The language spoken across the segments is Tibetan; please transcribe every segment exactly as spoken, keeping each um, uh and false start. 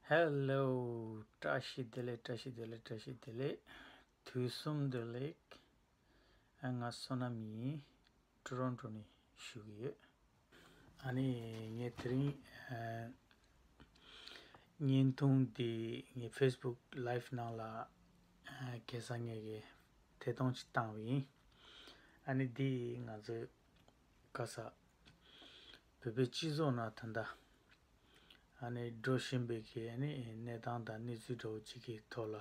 Hello། བཀྲ་ཤིས་བདེ་ལེགས། བཀྲ་ཤིས་བདེ་ལེགས། བཀྲ་ཤིས་བདེ་ལེགས། དུས་གསུམ་བདེ་ལེགས། ཨ། ང་བསོད་ནམས་ཡིན། ཊོ་རོན་ཊོ་ནས་ཞུ་གི་ཡོད། ཨ་ནི་ངས་དེ་རིང་ཨ་བརྙན་ཐུང་འདི་ངའི་ཕེ་སི་བུག་ལའིབ་ནང་ལ་ཨ་ཁ་སང་ངས་ཀྱི་ཐད་གཏོང་ཅིག་བཏང་བ་ཡིན། ཨ་ནི་འདི་ང་ཚོའི་ཁ་ས་བོད་པའི་སྤྱི་ཚོགས་ནང་ད་ལྟ་ཨ་ནི་འགྲོ་བཞིན་པའི་གི་ཨ་ནི་གནས་སྟངས་དང་གནས་ཚུལ་འདྲ་བོ་ཅིག་གི་ཐོག་ལ།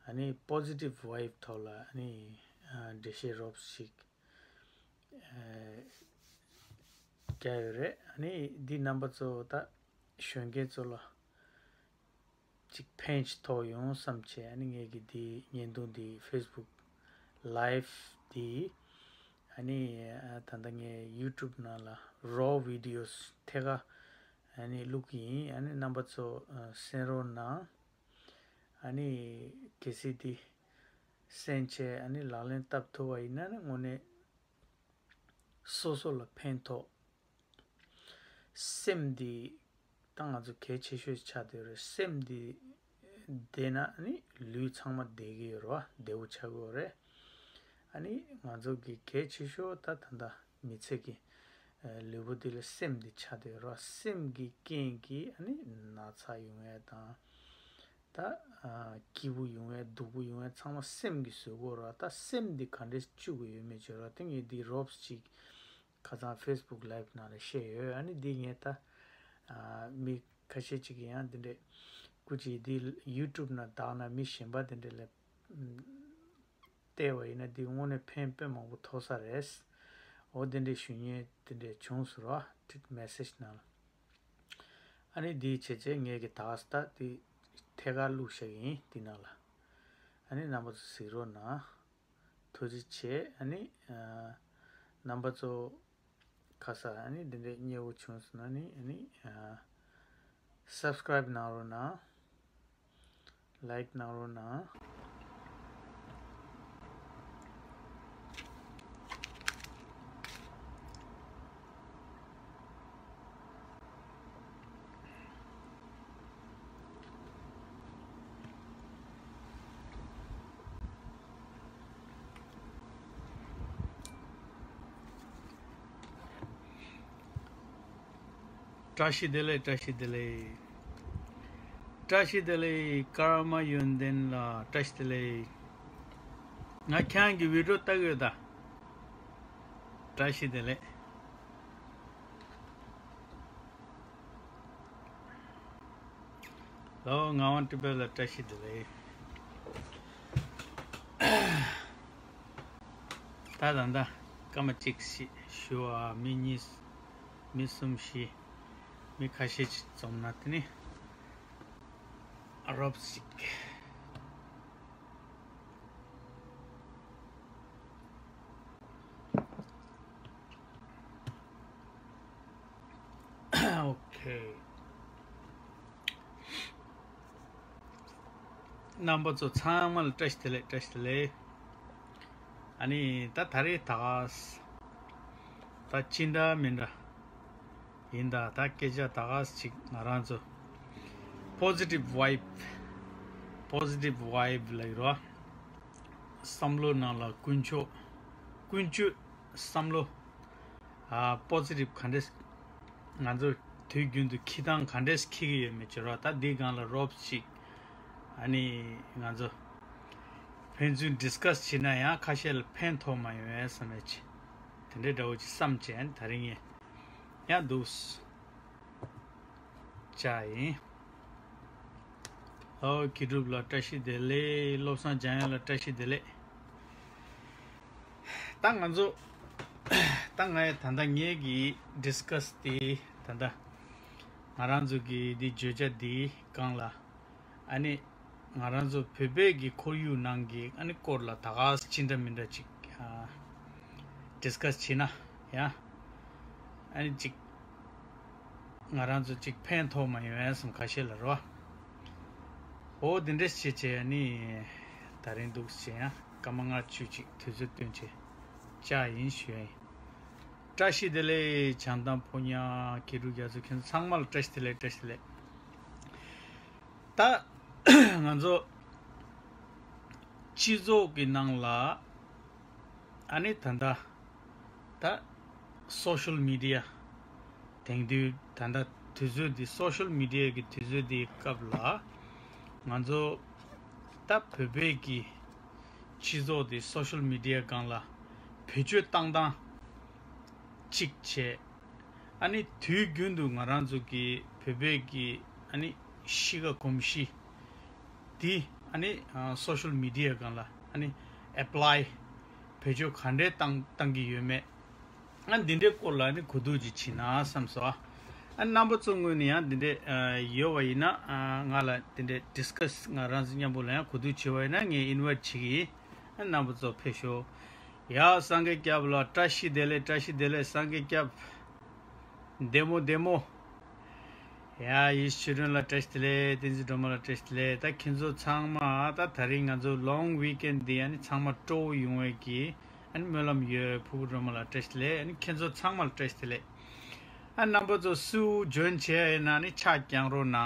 ཨ་ནི་པོ་ཟི་ཊིབ་ཝའིབ་ཐོག་ལ་ཨ་ནི་ཨ་འགྲེལ་བཤད་རོབ་ཅིག་ཨ་བརྒྱབ་ཡོད་རེད། ཨ་ནི་འདི་རྣམ་པ་ཚོ་ད་གཞོན་སྐྱེས་ཚོ་ལ་ཅིག་ཕན་ཅིག་ཐོགས་ཡོང་བསམ་བྱས། ཨ་ནི་ངས་ཀྱི་འདི་བརྙན་ཐུང་འདི་ཕེ་སི་བུག་ལའིབ་འདི་ཨ་ནི་ཨ་ད་ལྟ་ངས་ཡུ་ཊུབ་ནང་ལ་རོ་བི་ཌི་ཡོ་སི་ཐད་ཀར་ཨ་ནི་བླུག་གི་ཡིན། ཨ་ནི་རྣམ་པ་ཚོ་ཨ་གསན་རོགས་གནང་། ཨ་ནི་གལ་སྲིད་འདི་གསན་བྱས་ཨ་ནི་ལག་ལེན་བསྟར་ཐུབ་པ་ཡིན་ན་ནི་དངོས་གནས་སོ་སོ་ལ་ཕན་ཐོགས། སེམས་འདི་ད་ང་ཚོ་གལ་ཆེ་ཤོས་ཆགས་བསྡད་ཡོད་རེད། སེམས་འདི་བདེ་ན་ནི་ལུས་ཚང་མ་བདེ་གི་ཡོད་རེད་བ། བདེ་བོ་ཆགས་ཀྱི་ཡོད་རེད། ཨ་ནི་ང་ཚོ་གི་གལ་ཆེ་ཤོས་ད་ད་ལྟ་མི་ཚེ་གི་ལུས་པོ་འདི་ལ་སེམས་འདི་ཆགས་བསྡད་ཡོད་རེད་བ། སེམས་ཀྱི་རྐྱེན་གྱིས་ཨ་ནི་ན་ཚ་ཡོང་ཡས་དང་། ད་ཨ་སྐྱིད་པོ་ཡོང་ཡས་སྡུག་པོ་ཡོང་ཡས་ཚང་མ་སེམས་ཀྱིས་བཟོ་གི་ཡོད་རེད་བ། ད་སེམས་འདི་ག་འདྲས་བཅུག་གི་ཡོད་མེད་བརྗོད་ར། དེ་ངས་འདི་རོབ་ཅིག་ཁ་སང་ཕེ་སི་བུག་ལའིབ་ནང་ལ་བཤད་ཡོད། ཨ་ནི་འདི་ངས་ད་ཨ་མི་ཁ་ཤས་ཅིག་གིས་ཡང་འདི་འདྲས་སྐུ་མཁྱེན་འདི་ཡུ་ཊུབ་ནང་བཏང་ན་མི་གཞན་པ་འདི་འདྲས་ལ་བལྟས་པ་ཡིན་ན་འདི་དངོས་གནས་ཕན་དཔེ་མང་པོ་ཐོགས་ས་རེད། འོ་འདི་འདྲས་ཞུ་མཁན་འདི་འདྲས་བྱུང་སོང་ར། ཊིག་མེ་སེཇ་ནང་ལ། ཨ་ནི་འདི་བྱས་རྗེས་ངས་ཀྱི་ད་ག་ས་ད་འདི་ཐད་ཀར་བླུགས་བཞག་གི་ཡིན་འདི་ནང་ལ། ཨ་ནི་རྣམ་པ་ཚོ་གཟིགས་རོགས་གནང་། ཐུགས་རྗེ་ཆེ། ཨ་ནི་ཨ་རྣམ་པ་ཚོ་ཁ་ས་ཨ་ནི་འདི་འདྲའི་མཉེས་པོ་བྱུང་སོང་ན་ནི་ཨ་ནི་ཨ་སབ་སི་ཀ་རའིབ་གནང་རོགས་གནང་། ལའིཀ་གནང་རོགས་གནང་། བཀྲ་ཤིས་བདེ་ལེགས། བཀྲ་ཤིས་བདེ་ལེགས། བཀྲ་ཤིས་བདེ་ལེགས། ཀརྨ་ཡོན་ཏན་ལགས་བཀྲ་ཤིས་བདེ་ལེགས། ང་ཁྱེད་རང་གི་བི་ཌི་ཡོ་ལྟ་གི་ཡོད་ད། བཀྲ་ཤིས་བདེ་ལེགས། ལོ་ངག་དབང་སྤྲིན་པ་ལགས་བཀྲ་ཤིས་བདེ་ལེགས། ད་ད་ད་སྐར་མ་གཅིག་ཞིག་ཞུ་བ། མི་གཉིས། མི་གསུམ་བཞི། མི་ཁ་ཤས་ཅིག་འཛོམས་ན་དེ་ནི་རོབ་ཅིག་ཨོ་ཁེ། རྣམ་པ་ཚོ་ཚང་མ་ལ་བཀྲ་ཤིས་བདེ་ལེགས། བཀྲ་ཤིས་བདེ་ལེགས། ཨ་ནི་ད་ད་རེས་ད་ག་ས་ད་ཅི་འདྲ་མི་འདྲ་ཡིན་ད། ད་སྐད་ཆ་ད་ག་ས་ཅིག་ང་རང་ཚོ་པོ་ཟི་ཊིབ་ཝའིབ། པོ་ཟི་ཊིབ་ཝའིབ་ལབ་ཀྱི་རེད་བ། བསམ་བློ་ནང་ལ་ཀུན་སྤྱོད། ཀུན་སྤྱོད་བསམ་བློ། ཨ་པོ་ཟི་ཊིབ་ག་འདྲས་ང་ཚོ་དུས་རྒྱུན་དུ་འཁྱེར་སྟངས་ག་འདྲས་འཁྱེར་གྱི་ཡོད་མེད་བྱེད་རོགས། ད་འདི་སྒང་ལ་རོབ་ཅིག་ཨ་ནི་ང་ཚོ་ཕན་ཚུན་ཌི་སི་ཀ་སི་བྱེད་ན་ཡང་ཁ་ཤས་ལ་ཕན་ཐོགས་མ་ཡོང་བས་བསམ་ཡས་ཅིག་དེ་འདྲའི་འདྲ་བོ་ཅིག་བསམ་བྱས་ཨ་ནི་ད་རིང་ངས་ཡང་འདུག་སེ་བཅར་ཡིན། ཨོ་དགེ་གྲུབ་ལགས་བཀྲ་ཤིས་བདེ་ལེགས། བློ་བཟང་འཇམ་དབྱངས་ལགས་བཀྲ་ཤིས་བདེ་ལེགས། ད་ང་ཚོ་ད་ང་ཡི་ད་ལྟ་ངེད་ཀྱི་ཌི་སི་ཀ་སི་དེ་ད་ལྟ་ང་རང་ཚོ་གི་འདི་བརྗོད་བྱ་འདིའི་སྒང་ལ་ཨ་ནི་ང་རང་ཚོ་བོད་པའི་གི་ཁོར་ཡུག་ནང་གི་ཨ་ནི་སྐོར་ལ་ད་ག་སེ་ཅི་འདྲ་མི་འདྲ་ཅིག་ཨ་ཌི་སི་ཀ་སི་བྱེད་ན་ཡང་ཨ་ནི་ཅིག་ང་རང་ཚོ་ཅིག་ཕན་ཐོགས་མ་ཡོང་ཡ་སམ་ཁ་ཤས་ལ་རོ། འོ་དེ་འདྲས་བྱེད་བྱེད་ནི་ད་རིང་འདུག་བྱེད་ཡ་སྐར་མ་ལྔ་བཅུ་ཅིག་དུས་ཚོད་བཏོན་བྱེད་བཅར་ཡིན་ཞུ་ཡ་ཡིན། བཀྲ་ཤིས་བདེ་ལེགས། བྱང་ཐང་ཕོ་ཉ་དགེ་ཕྲུག་རྒྱ་མཚོ་ཁྱེད་ཚོ་ཚང་མ་ལ་བཀྲ་ཤིས་བདེ་ལེགས། བཀྲ་ཤིས་བདེ་ལེགས། ད་ང་ཚོ་སྤྱི་ཚོགས་ཀྱི་ནང་ལ་ཨ་ནི་ད་ལྟ་ད་སོ་ཤལ་མི་ཌི་ཡ་དེང་དུས་ད་ལྟ་དུས་ཚོད་འདི་སོ་ཤལ་མི་ཌི་ཡ་གི་དུས་ཚོད་འདིའི་སྐབས་ལ་ང་ཚོ་ད་བོད་པའི་གི་སྤྱི་ཚོགས་འདི་སོ་ཤལ་མི་ཌི་ཡ་སྒང་ལ་བེད་སྤྱོད་བཏང་སྟངས་གཅིག་བྱས། ཨ་ནི་དུས་རྒྱུན་དུ་ང་རང་ཚོ་གི་བོད་པའི་གི་ཨ་ནི་གཤིས་ཀ་གོམས་གཤིས་འདི་ཨ་ནི་སོ་ཤལ་མི་ཌི་ཡ་སྒང་ལ་ཨ་ནི་ཨེ་པ་ལའི་བེད་སྤྱོད་ག་འདྲས་བཏང་བཏང་གི་ཡོད་མེད། ཨ་འདི་འདྲའི་སྐོར་ལ་ཨ་ནི་གོ་བསྡུར་ཅིག་བྱེད་ན་བསམ་སོང་། ཨ་རྣམ་པ་ཚོ་ངོས་ནས་ཡང་འདི་འདྲས་ཡོད་པ་ཡིན་ན་ང་ལ་འདི་འདྲས་ཌི་སི་ཀ་སི་ང་རང་ཚོ་མཉམ་པོ་ལ་ཡང་གོ་བསྡུར་བྱེད་པ་ཡིན་ན་ངས་ཨིན་ཝའི་ཊི་བྱེད་ཀྱི་ཡིན། ཨ་རྣམ་པ་ཚོ་ཕེབས་ཤོག། ཡ་སངས་རྒྱས་སྐྱབས་ལ་བཀྲ་ཤིས་བདེ་ལེགས། བཀྲ་ཤིས་བདེ་ལེགས། སངས་རྒྱས་སྐྱབས། བདེ་མོ་བདེ་མོ། ཡ་ཡེ་ཤེས་ཆོས་སྒྲོན་ལ་བཀྲ་ཤིས་བདེ་ལེགས། བསྟན་འཛིན་སྒྲོལ་མ་ལ་བཀྲ་ཤིས་བདེ་ལེགས། ད་ཁྱེད་ཚོ་ཚང་མ་ད་ད་རིང་ང་ཚོ་ལོང་ཝིག་ཨེན་འདི་ཨ་ནི་ཚང་མ་སྤྲོ་བོ་ཡོང་བའི་གི་ཨ་ནི་སྨོན་ལམ་ཡོད། ཕུར་བུ་སྒྲོལ་མ་ལ་བཀྲ་ཤིས་བདེ་ལེགས། ཨ་ནི་ཁྱེད་ཚོ་ཚང་མ་ལ་བཀྲ་ཤིས་བདེ་ལེགས། ཨ་རྣམ་པ་ཚོ་སུ་ཇོ་ཡིན་བྱས་ཡིན་ན་ནི་ཕྱག་བརྐྱང་རོགས་གནང་།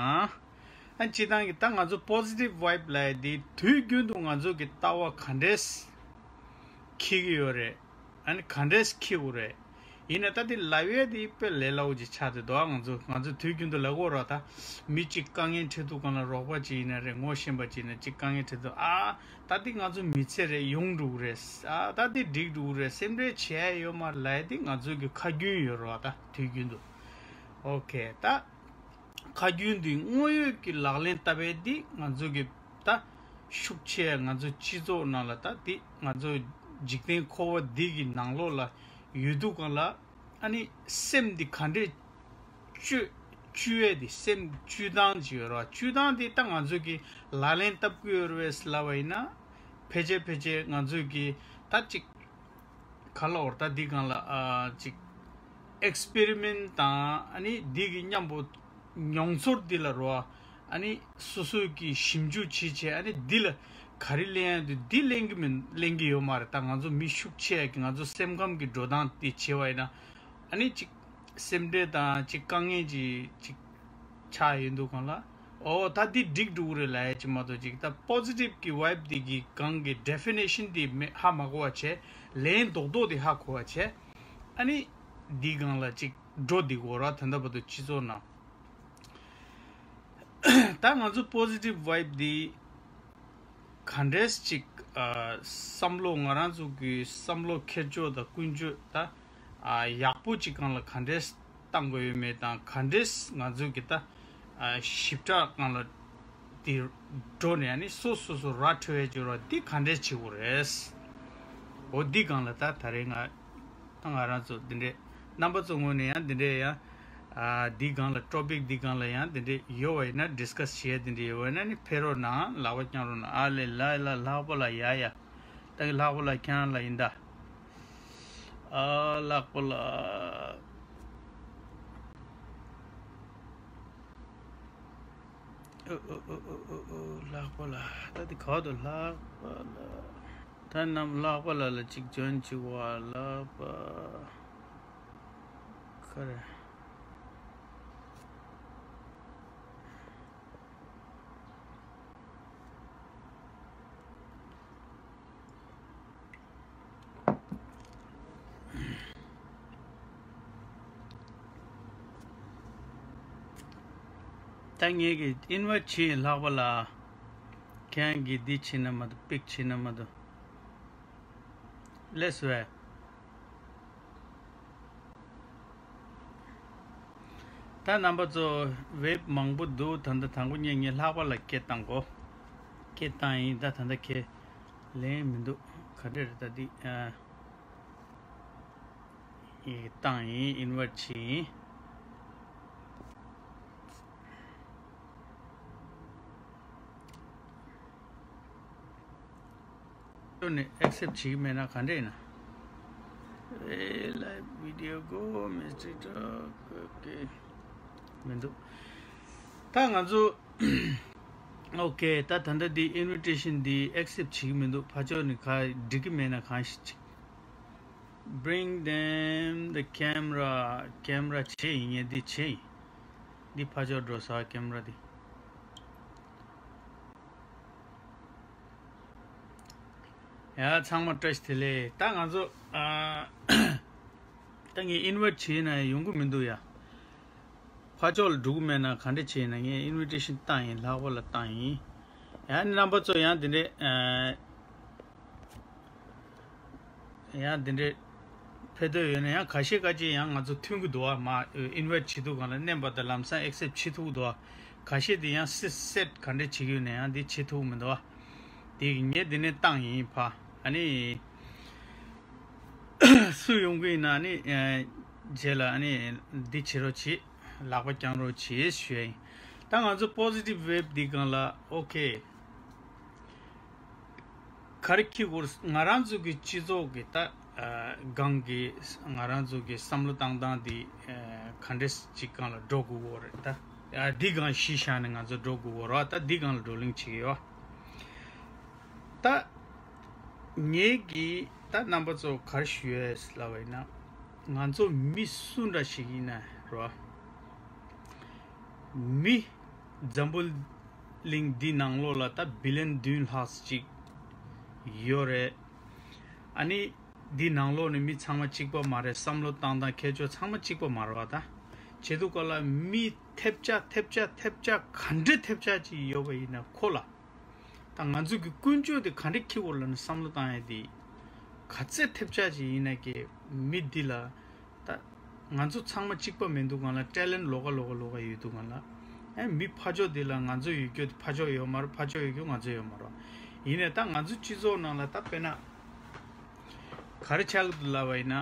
ཨ་སྤྱིར་བཏང་གི་ད་ང་ཚོ་པོ་སི་ཊིབ་ཝའིབ་ལབ་ཡ་འདི་དུས་རྒྱུན་དུ་ང་ཚོ་གི་ལྟ་བ་ག་འདྲས་འཁྱེར་གྱི་ཡོད་རེད། ཨ་ནི་ག་འདྲས་འཁྱེར་དགོས་རེད། ཡིན་ན་ད་དེ་ལབ་ཡས་དེ་དཔེ་ལས་སླ་བོ་ཅིག་ཆགས་བསྡད་འདུག་ང་ཚོ་ང་ཚོ་དུས་རྒྱུན་དུ་ལབ་ཀྱི་ཡོད་རེད་ད། མི་གཅིག་དཀའ་ངལ་འཕྲད་དུས་སྒང་ལ་རོགས་པ་ཅིག་ཡིན་ན་རེད། ངོ་ཤེས་པ་ཅིག་ཡིན་ན་གཅིག་དཀའ་ངལ་འཕྲད་དུས་ཨ་ད་དེ་ང་ཚོ་མི་ཚེ་རེད། ཡོང་འགྲོ་གི་རེད། ཨ་ད་དེ་འགྲིག་འགྲོ་གི་རེད། སེམས་ཁྲལ་བྱེད་ཡས་ཡོད་མ་རེད་ལབ་ཡས་དེ་ང་ཚོ་གི་ཁ་རྒྱུན་ཡོད་རེད་ད་དུས་རྒྱུན་དུ། ཨོ་ཁེ་ད། ཁ་རྒྱུན་འདི་དངོས་ཡོད་ཀྱི་ལག་ལེན་བསྟར་བའི་འདི་ང་ཚོ་གི་ད་ཤུགས་ཆེ། ང་ཚོ་སྤྱི་ཚོགས་ནང་ལ་ད་འདི་ང་ཚོ་འཇིག་རྟེན་འཁོར་བ་འདི་གི་ནང་ལོགས་ལ་ཡོད་དུས་སྒང་ལ་ཨ་ནི་སེམས་འདི་ག་འདྲས་བཅོས་བཅོས་ཡས་འདི་སེམས་བཅོས་སྟངས་ཅིག་ཡོད་རེད་བ། བཅོས་སྟངས་འདི་ད་ང་ཚོ་གི་ལག་ལེན་བསྟར་གྱི་ཡོད་རེད་པས་ལབ་པ་ཡིན་ན་ཕལ་ཆེར་ཕལ་ཆེར་ང་ཚོ་གི་ད་ཅིག་ག་ལ་འོར་ད་འདི་སྒང་ལ་ཨ་ཅིག་ཨེག་སི་པེ་རི་མེན་ཊི་དང་ཨ་ནི་འདི་གི་མཉམ་པོ་མྱོང་ཚོར་འདི་ལ་རོ། ཨ་ནི་སོ་སོ་གི་ཞིབ་འཇུག་བྱེད་བྱེད་ཨ་ནི་འདི་ལ་ག་རེ་ལེན་ཡ་འདུག་འདི་ལེན་གི་མིན་ལེན་གི་ཡོད་མ་རེད། ད་ང་ཚོ་མི་ཤུགས་ཆེ་ཡ་གི་ང་ཚོ་སེམས་ཁམས་ཀྱི་འགྲོ་སྟངས་དེ་བྱེད་པ་ཡིན་ན་ཨ་ནི་ཅིག་སེམས་ཁྲལ་དང་ཅིག་དཀའ་ངལ་ཅིག་ཅིག་ཆགས་ཡོང་དུས་སྒང་ལ། ཨོ་ད་འདི་འགྲིག་འགྲོ་གི་རེད་ལབ་ཡ་ཅིག་མ་གཏོགས་ཅིག་ད་པོ་སི་ཊིབ་གི་ཝའིབ་འདི་གི་སྒང་གི་ཌེ་ཕི་ནེ་ཤན་འདི་མེད་ཧ་མ་གོ་བ་བྱས། ལན་རྡོག་རྡོག་འདི་ཧ་གོ་བ་བྱས། ཨ་ནི་འདི་སྒང་ལ་ཅིག་འགྲོ་འདི་གོ་ར། ད་ལྟ་བར་དུ་སྤྱི་ཚོགས་ནང་ད་ང་ཚོ་པོ་སི་ཊིབ་ཝའིབ་འདི་ག་འདྲས་ཅིག་ཨ་བསམ་བློ་ང་རང་ཚོ་གི་བསམ་བློ་འཁྱེར་ཕྱོགས་དང་ཀུན་སྤྱོད་ད་ཨ་ཡག་པོ་ཅིག་སྒང་ལ་ག་འདྲས་བཏང་དགོས་ཡོད་མེད་དང་ག་འདྲས་ང་ཚོ་གི་ད་ཨ་ཞིབ་ཕྲ་སྒང་ལ་དེ་འགྲོ་ནས་ཨ་ནི་སོ་སོ་སོ་ར་འཕྲོད་ཡས་ཅིག་ར་འདི་ག་འདྲས་བྱེད་དགོས་རེད། འོ་འདི་སྒང་ལ་ད་ད་རེས་ང་ང་རང་ཚོ་འདི་འདྲས་རྣམ་པ་ཚོ་ངོས་ནས་ཡང་འདི་འདྲས་ཡང་ཨ་འདི་སྒང་ལ་ཊོ་པིག་འདི་སྒང་ལ་ཡང་འདི་འདྲས་ཡོད་པ་ཡིན་ན་ཌི་སི་ཀ་སི་བྱེད་ཡས་འདི་འདྲས་ཡོད་པ་ཡིན་ན་ནི་ཕེབས་རོགས་གནང་། ལག་པ་བརྐྱང་རོགས་གནང་། ཨ་ལེ་ལ་ལ་ལྷག་པ་ལ་ཡ་ཡ། ད་གི་ལྷག་པ་ལ་ཁྱེད་རང་ལ་ཡིན་ད། ཨ་ལྷག་པ་ལ། ཨོ་ཨོ་ཨོ་ཨོ་ཨོ་ཨོ་ལྷག་པ་ལ། ད་དེ་ག་དུ་ལྷག་པ་ལ། ད་རྣམ་ལྷག་པ་ལ་ལ་གཅིག་འཇོན་གཅིག་བ་ལྷག་པ། ག་རེ། ད་ངས་ཀྱི་ཨིན་ཝའེ་ཊི་བྱས་ཡིན་ལྷག་པ་ལ། ཁྱེད་རང་གིས་འདི་བྱས་ན་མ་གཏོགས་པིག་བྱས་ན་མ་གཏོགས། ལེས་ཝེ། ད་རྣམ་པ་ཚོ་ཝེབ་མང་པོ་འདུག་ད་ལྟ་དང་པོ་ཉིད་ངས་ལྷག་པ་ལ་སྐད་བཏང་གོ། སྐད་བཏང་ཡིན། ད་ད་ལྟ་ཁྱེད་ལན་མི་འདུག་ག་འདྲ་རེད་ད་འདི་ཨ། ཡིག་བཏང་ཡིན། ཨིན་ཝའེ་ཊི་བྱས་ཡིན། ནས་ཨེག་སེབ་བྱེད་ཀྱི་མེད་ན་ག་འདྲ་ཡིན་ན། ཨེ་ལའིབ་བི་ཌི་ཡོ་གོ་མེ་སི་ཊི་ཊོག་ཨོ་ཀེ། མི་འདུག་ད་ང་ཚོ་ཨོ་ཀེ་ད་ད་ལྟ་འདི་ཨིན་ཝི་ཊེ་ཤན་འདི་ཨེག་སེབ་བྱེད་ཀྱི་མི་འདུག་ཕར་ཕྱོགས་ནས་ག་འགྲིག་གི་མེད་ན་གང་ཞིག་ཅིག Bring them the camera. ཀེམ་ར་བྱས་ཡིན་ངས་འདི་བྱས་ཡིན། འདི་ཕར་ཕྱོགས་འགྲོ་ས་ཀེམ་ར་འདི། ཡ་ཚང་མ་བཀྲ་ཤིས་བདེ་ལེགས། ད་ང་ཚོ་ཨ། ད་ངས་ཨིན་ཝའིཊ་བྱས་ན་ཡོང་གི་མི་འདུག་ཡ། ཕར་ཕྱོགས་ལ་འགྲོ་གི་མེད་ན་ག་འདྲ་བྱས་ན། ངས་ཨིན་ཝི་ཊེ་ཤན་བཏང་ཡིན། ལྷག་པ་ལ་བཏང་ཡིན། ཡང་རྣམ་པ་ཚོ་ཡང་དེ་འདྲས་ཨ། ཡང་དེ་འདྲས་ཕེབས་འདོད་ཡོད་ན་ཡང་ཁ་ཤས་ཁ་ཤས་ཡང་ང་ཚོ་མཐུན་གི་འདུག་བ། མ་ཨིན་ཝའིཊ་བྱེད་དུས་སྒང་ལ་མནན་པ་དང་ལམ་སང་ཨེག་སེབ་བྱེད་ཐུབ་ཀྱི་འདུག་བ། ཁ་ཤས་དེ་ཡང་སེ་སེཊ་ག་འདྲས་བྱེད་ཀྱི་ཡོད་ན་ཡང་དེ་བྱེད་ཐུབ་ཀྱི་མི་འདུག་བ། དེ་གི་ངས་དེ་ནས་བཏང་ཡིན་ཕ། ཨ་ནི་སུ་ཡོང་གི་ཡིན་ན་ཨ་ནི་རྗེས་ལ་ཨ་ནི་འདི་བྱེད་རོགས་བྱེད། ལག་པ་བརྐྱང་རོགས་བྱེད་ཞུ་ཡ་ཡིན། ད་ང་ཚོ་པོ་ཟི་ཊིབ་ཝེབ་འདི་སྒང་ལ་ཨོ་ཁེ། ག་རེ་འཁྱེར་དགོས། ང་རང་ཚོ་གི་སྤྱི་ཚོགས་ཀྱི་ད་ཨ་སྒང་གི་ང་རང་ཚོ་གི་བསམ་བློ་བཏང་སྟངས་འདི་ཨ་ག་འདྲས་ཅིག་སྒང་ལ་འགྲོ་དགོས་ཀྱི་ཡོད་རེད། ད་ཨ་འདི་སྒང་གཞི་བཞག་ནས་ང་ཚོ་འགྲོ་དགོས་ཀྱི་ཡོད་རེད་བ། ད་འདི་སྒང་ལ་བགྲོ་གླེང་བྱེད་ཀྱི་ཡོད། ད་ངེད་ཀྱིས་ད་རྣམ་པ་ཚོ་ག་རེ་ཞུ་ཡས་ལབ་པ་ཡིན་ན། ང་ཚོ་མི་སུ་འདྲ་ཞིག་ཡིན་ན་རོ། མི་འཛམ་བུ་གླིང་འདི་ནང་ལོགས་ལ་ད་བི་ལི་ཡན་བདུན་ལྷག་ཅིག་ཡོད་རེད། ཨ་ནི་འདི་ནང་ལོགས་ནས་མི་ཚང་མ་གཅིག་པ་མ་རེད། བསམ་བློ་བཏང་སྟངས་ཁྱད་ཆོས་ཚང་མ་གཅིག་པ་མ་རེད་བ། ད་བྱེད་དུས་སྐབས་ལ་མི་ཐེབས་ཆག་ཐེབས་ཆག་ཐེབས་ཆག་ག་འདྲ་ཐེབས་ཆག་ཅིག་ཡོད་པ་ཡིན་ན་ཁོ་ལ། ད་ང་ཚོ་གི་ཀུན་སྤྱོད་དེ་ག་འདྲ་འཁྱེར་དགོས་ལབ་ན་བསམ་བློ་བཏང་ཡ་དེ་ག་ཚད་ཐེབས་ཆག་ཅིག་ཡིན་ན་ཀྱེ་མི་འདི་ལ། ད་ང་ཚོ་ཚང་མ་གཅིག་པ་མིན་འདུག་གང་ལ་ཊེ་ལེན་ཊི་ལོགས་ཀ་ལོགས་ཀ་ལོགས་ཀ་ཡོད་འདུག་གང་ལ། ཨེ་མི་ཕར་ཕྱོགས་འདི་ལ་ང་ཚོ་ཡོད་རྒྱུ་ཕར་ཕྱོགས་ཡོད་མ་རེད། ཕར་ཕྱོགས་ཡོད་རྒྱུ་ང་ཚོ་ཡོད་མ་རེད། ཡིན་ནའི་ད་ང་ཚོ་སྤྱི་ཚོགས་ནང་ལ་ད་དཔེར་ན་ག་རེ་ཆགས་ཀྱི་འདུག་ལབ་པ་ཡིན་ན།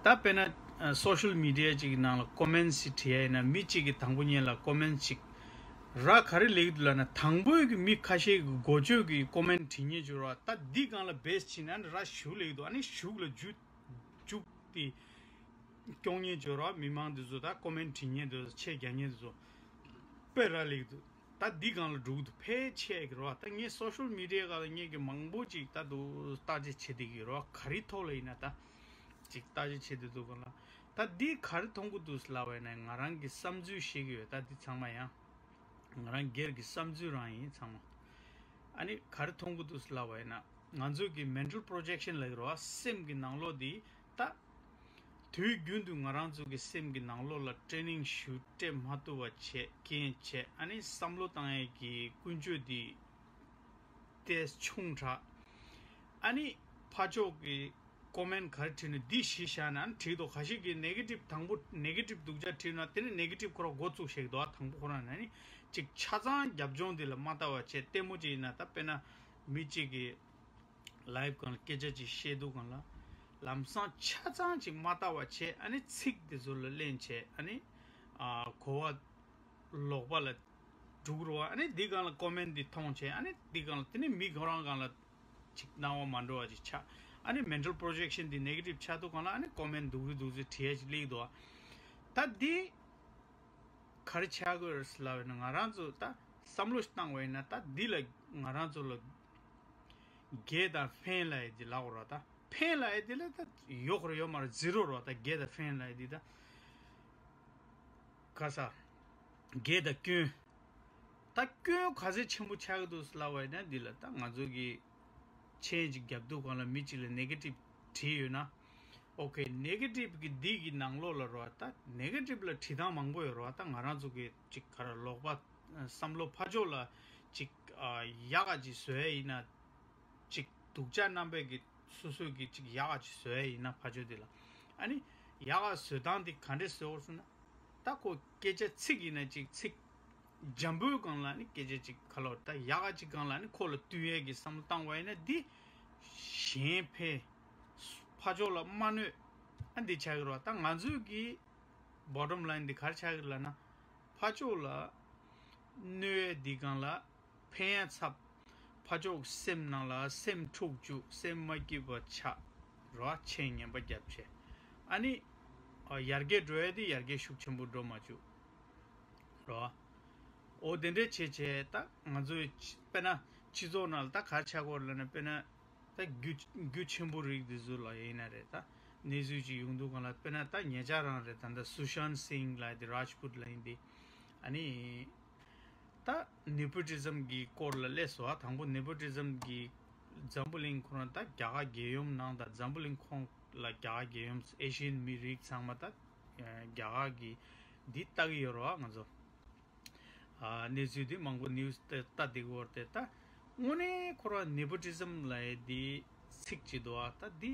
ད་དཔེར་ན་སོ་ཤལ་མི་ཌི་ཡ་ཅིག་གི་ནང་ལ་ཀོ་མེན་ཊི་ཞིག་བྲིས་ཡ་ཡིན་ན། མི་གཅིག་གིས་དང་པོ་ཉིད་ལ་ཀོ་མེན་ཊི་ཞིག་ར་ག་རེ་ལེགས་འདུག་ལབ་ན། དང་པོའི་གི་མི་ཁ་ཤས་ཀྱི་འགོ་བརྗོད་ཀྱི་ཀོ་མེན་ཊི་བྲིས་མཁན་ཅིག་ཡོད་རེད་བ། ད་འདི་སྒང་ལ་བེ་སི་བྱས་ན་ར་ཞུ་ལེགས་འདུག་ཨ་ནི་ཞུ་ལ་འཇུ་འཇུག་དེ་སྐྱོང་མཁན་ཅིག་ཡོད་རེད་བ། མི་མང་འདི་ཚོ་ད་ཀོ་མེན་ཊི་བྲིས་མཁན་འདི་ཚོ་ཆེད་རྒྱག་མཁན་འདི་ཚོ་དཔེ་ར་ལེགས་འདུག་ད་འདི་སྒང་ལ་འགྲོ་གི་འདུག་ཕལ་ཆེར་གྱི་རེད་བ། ད་ངས་སོ་ཤལ་མི་ཌི་ཡ་སྒང་ལ་ངས་ཀྱི་མང་པོ་ཅིག་ད་དུ་བརྟག་དཔྱད་བྱེད་བསྡད་ཀྱི་ཡོད་རེད་བ། ག་རེ་ཐོག་ལ་ཡིན་ན་ད་ཅིག་བརྟག་དཔྱད་བྱེད་བསྡད་འདུག་ག་ལ། ད་འདི་ག་རེ་མཐོང་གི་འདུག་ལབ་པ་ཡིན་ན། ང་རང་གི་བསམ་ཚུལ་བཤད་ཀྱི་ཡོད། ད་འདི་ཚང་མ་ཡང་ང་རང་སྒེར་གྱི་བསམ་ཚུལ་རང་ཡིན་ཚང་མ། ཨ་ནི་ག་རེ་མཐོང་གི་འདུག་ལབ་པ་ཡིན་ན། ང་ཚོ་གི་མེན་ཊལ་པོ་རོ་ཇེག་ཤན་ལབ་ཀྱི་རེད་བ། སེམས་ཀྱི་ནང་ལོགས་འདི་ད་དུས་རྒྱུན་དུ་ང་རང་ཚོ་གི་སེམས་ཀྱི་ནང་ལོགས་ལ་ཊེ་ནིང་ཞུ་སྤྲད་མ་ཐུབ་པ་བྱས་རྐྱེན་བྱས། ཨ་ནི་བསམ་བློ་བཏང་ཡས་ཀྱི་ཀུན་སྤྱོད་འདི་ཏོག་ཙམ་ཆུང་དྲགས། ཨ་ནི་ཕར་ཕྱོགས་ཀྱི་ཀོ་མེན་ཊི་ག་རེ་བྲིས་ན་འདི་གཞི་བཞག་ན་ཨ་ནི་འགྲིག་འདུག་ཁ་ཤས་ཀྱིས་ནེ་གེ་ཊིབ་དང་པོ་ནེ་གེ་ཊིབ་སྡུག་ཅག་བྲིས་ན་དེ་ནི་ནེ་གེ་ཊིབ་ཁོ་རང་འགོ་བཙུགས་བཞག་འདུག་ཨ་དང་པོ་ཁོ་རང་ནས་ཨ་ནི་ཅིག་ཆ་ཚང་རྒྱབ་ལྗོངས་འདི་ལ་མ་ལྟ་བ་བྱས། ལྟད་མོ་ཅིག་ཡིན་ན་ད་དཔེར་ན་མི་གཅིག་གིས་ལའེབ་སྒང་ལ་སྐད་ཆ་ཅིག་བཤད་དུས་སྒང་ལ་ལམ་སང་ཆ་ཚང་ཅིག་མ་ལྟ་བ་བྱས། ཨ་ནི་ཚིག་དེ་ཚོ་ལ་གླེང་བྱས། ཨ་ནི་ཨ་གོ་བ་ལོག་པ་ལ་འགྲོ་གི་རེད་བ། ཨ་ནི་འདི་སྒང་ལ་ཀོ་མེན་ཊི་འདི་མཐོང་བྱས། ཨ་ནི་འདི་སྒང་ལ་དེ་ནི་མི་ཁོ་རང་སྒང་ལ་ཅིག་སྣང་བ་མ་འགྲོ་བ་ཅིག་ཆགས། ཨ་ནི་མེན་ཊལ་པོ་རོ་ཇེག་ཤན་འདི་ནེ་གེ་ཊིབ་ཆགས་དུས་སྒང་ལ་ཨ་ནི་ཀོ་མེན་ཊི་སྡུག་རུ་སྡུག་རུ་བྲིས་ཡ་ཅིག་སླེབས་འདུག་ད་འདི་ག་རེ་ཆགས་ཀྱི་ཡོད་རེད་ལབ་ན། ང་རང་ཚོ་ད་བསམ་བློ་ཞིག་བཏང་བ་ཡིན་ན་ད་འདི་ལ་ང་རང་ཚོ་ལ་དགེ་དང་ཕན་ལབ་ཡ་འདི་ལབ་དགོས་རེད་བ། ད་ཕན་ལབ་ཡ་འདི་ལ་ད་ཡོད་རེད་ཡོད་མ་རེད་ཛི་རོ་རེད་བ། ད་དགེ་དང་ཕན་ལབ་ཡ་འདི་ད་ག་ས་དགེ་དང་སྐྱོན། ད་སྐྱོན་ག་ཚད་ཆེན་པོ་ཆགས་ཀྱི་འདུག་ལབ་པ་ཡིན་ན། འདི་ལ་ད་ང་ཚོ་གི་མཆན་ཅིག་རྒྱབ་དུས་སྒང་ལ་མི་གཅིག་ལ་ནེ་གེ་ཊིབ་བྲིས་ཡོད་ན། ཨོ་ཁེ། ནེ་གེ་ཊིབ་གི་འདི་གི་ནང་ལོགས་ལ་རོ། ད་ནེ་གེ་ཊིབ་ལ་བྲིས་སྟངས་མང་པོ་ཡོད་རོ། ད་ང་རང་ཚོ་གི་ཅིག་ག་རེ་ལོག་པ་བསམ་བློ་ཕར་ཕྱོགས་ལ་ཅིག་ཨ་ཡག་ག་ཅིག་བཟོ་ཡ་ཡིན་ན། ཅིག་སྡུག་ཅག་རྣམ་པས་ཀྱི་སོ་སོས་ཀྱི་ཅིག་ཡག་ག་ཅིག་བཟོ་ཡ་ཡིན་ན་ཕར་ཕྱོགས་འདི་ལ། ཨ་ནི་ཡག་ག་བཟོ་སྟངས་འདི་ག་འདྲས་བཟོ་དགོས་ཟེར་ན། ད་ཁོ་སྐད་ཆ་ཚིག་ཡིན་ན་ཅིག་ཚིག་འཇམ་པོའི་སྒང་ལ་ནི་སྐད་ཆ་ཅིག་ག་ལོར་ད་ཡག་ག་ཅིག་སྒང་ལ་ནི་ཁོ་ལ་བསྟུན་ཡས་ཀྱི་བསམ་བློ་བཏང་བ་ཡིན་ན་འདི་གཞན་ཕན། ཕར་ཕྱོགས་ལ་མ་གནོད། ཨ་འདི་ཆགས་ཀྱི་རེད་བ། ད་ང་ཚོའི་གི་བོ་ཊམ་ལའིན་འདི་ག་རེ་ཆགས་ཀྱི་རེད་ལབ་ན། ཕར་ཕྱོགས་ལ་གནོད་ཡས་འདི་སྒང་ལ་ཕན་ཡ་ཚབ། ཕར་ཕྱོགས་སེམས་ནང་ལ་སེམས་འཁྲུག་བཅུག་སེམས་མ་སྐྱིད་པ་ཆགས་རོ། མཆན་ངན་པ་རྒྱབ་བྱས། ཨ་ནི་ཨ་ཡར་རྒྱས་འགྲོ་ཡ་དེ་ཡར་རྒྱས་ཤུགས་ཆེན་པོ་འགྲོ་མ་བཅུག་རོ། འོ་དེ་འདྲས་བྱས་བྱས་ད་ང་ཚོའི་དཔེར་ན་སྤྱི་ཚོགས་ནང་ལ་ད་ག་རེ་ཆགས་ཀྱི་ཡོད་རེད་ལབ་ན། དཔེར་ན་ད་རྒྱུ་རྒྱུ་ཆེན་པོ་རིགས་འདི་ཚོ་ལ་ཡིན་ན་རེད། ད་གནས་ཚུལ་ཅིག་ཡོང་དུས་སྒང་ལ། དཔེར་ན་ད་ཉེ་ཆར་རང་རེད། ད་ལྟ་སུ་ཤཱནྟ་སིང་ལབ་ཡ་དེ་རཱཇ་པུཊ་ལ་ཡིན་ཏེ། ཨ་ནི་ད་ནེ་པོ་ཊི་ཛམ་གྱི་སྐོར་ལ་སླེབས་སོང་། ཨ་དང་པོ་ནེ་པོ་ཊི་ཛམ་གྱི་ འཛམ་བུ་གླིང་ཁོ་རང་ད་རྒྱ་གར་རྒྱལ་ཡུམ་ནང་དང་འཛམ་བུ་གླིང་ཁོངས་ལ་རྒྱ་གར་རྒྱལ་ཡུམ་ཨེ་ཤི་ཡན་མི་རིགས་ཚང་མ་ད་རྒྱ་གར་གི་འདི་ལྟ་གི་ཡོད་རེད་བ་ང་ཚོ། ཨ་གནས་ཚུལ་འདི་མང་པོ་ནིའུ་སི་ལྟ་བསྡད་ཀྱི་ཡོད་རེད་དེ། ད་དངོས་གནས་ཁོ་རང་ནེ་པོ་ཊི་ཛམ་ལབ་ཡས་འདི་ཚིག་ཅིག་འདུག་ཨ། ད་འདི་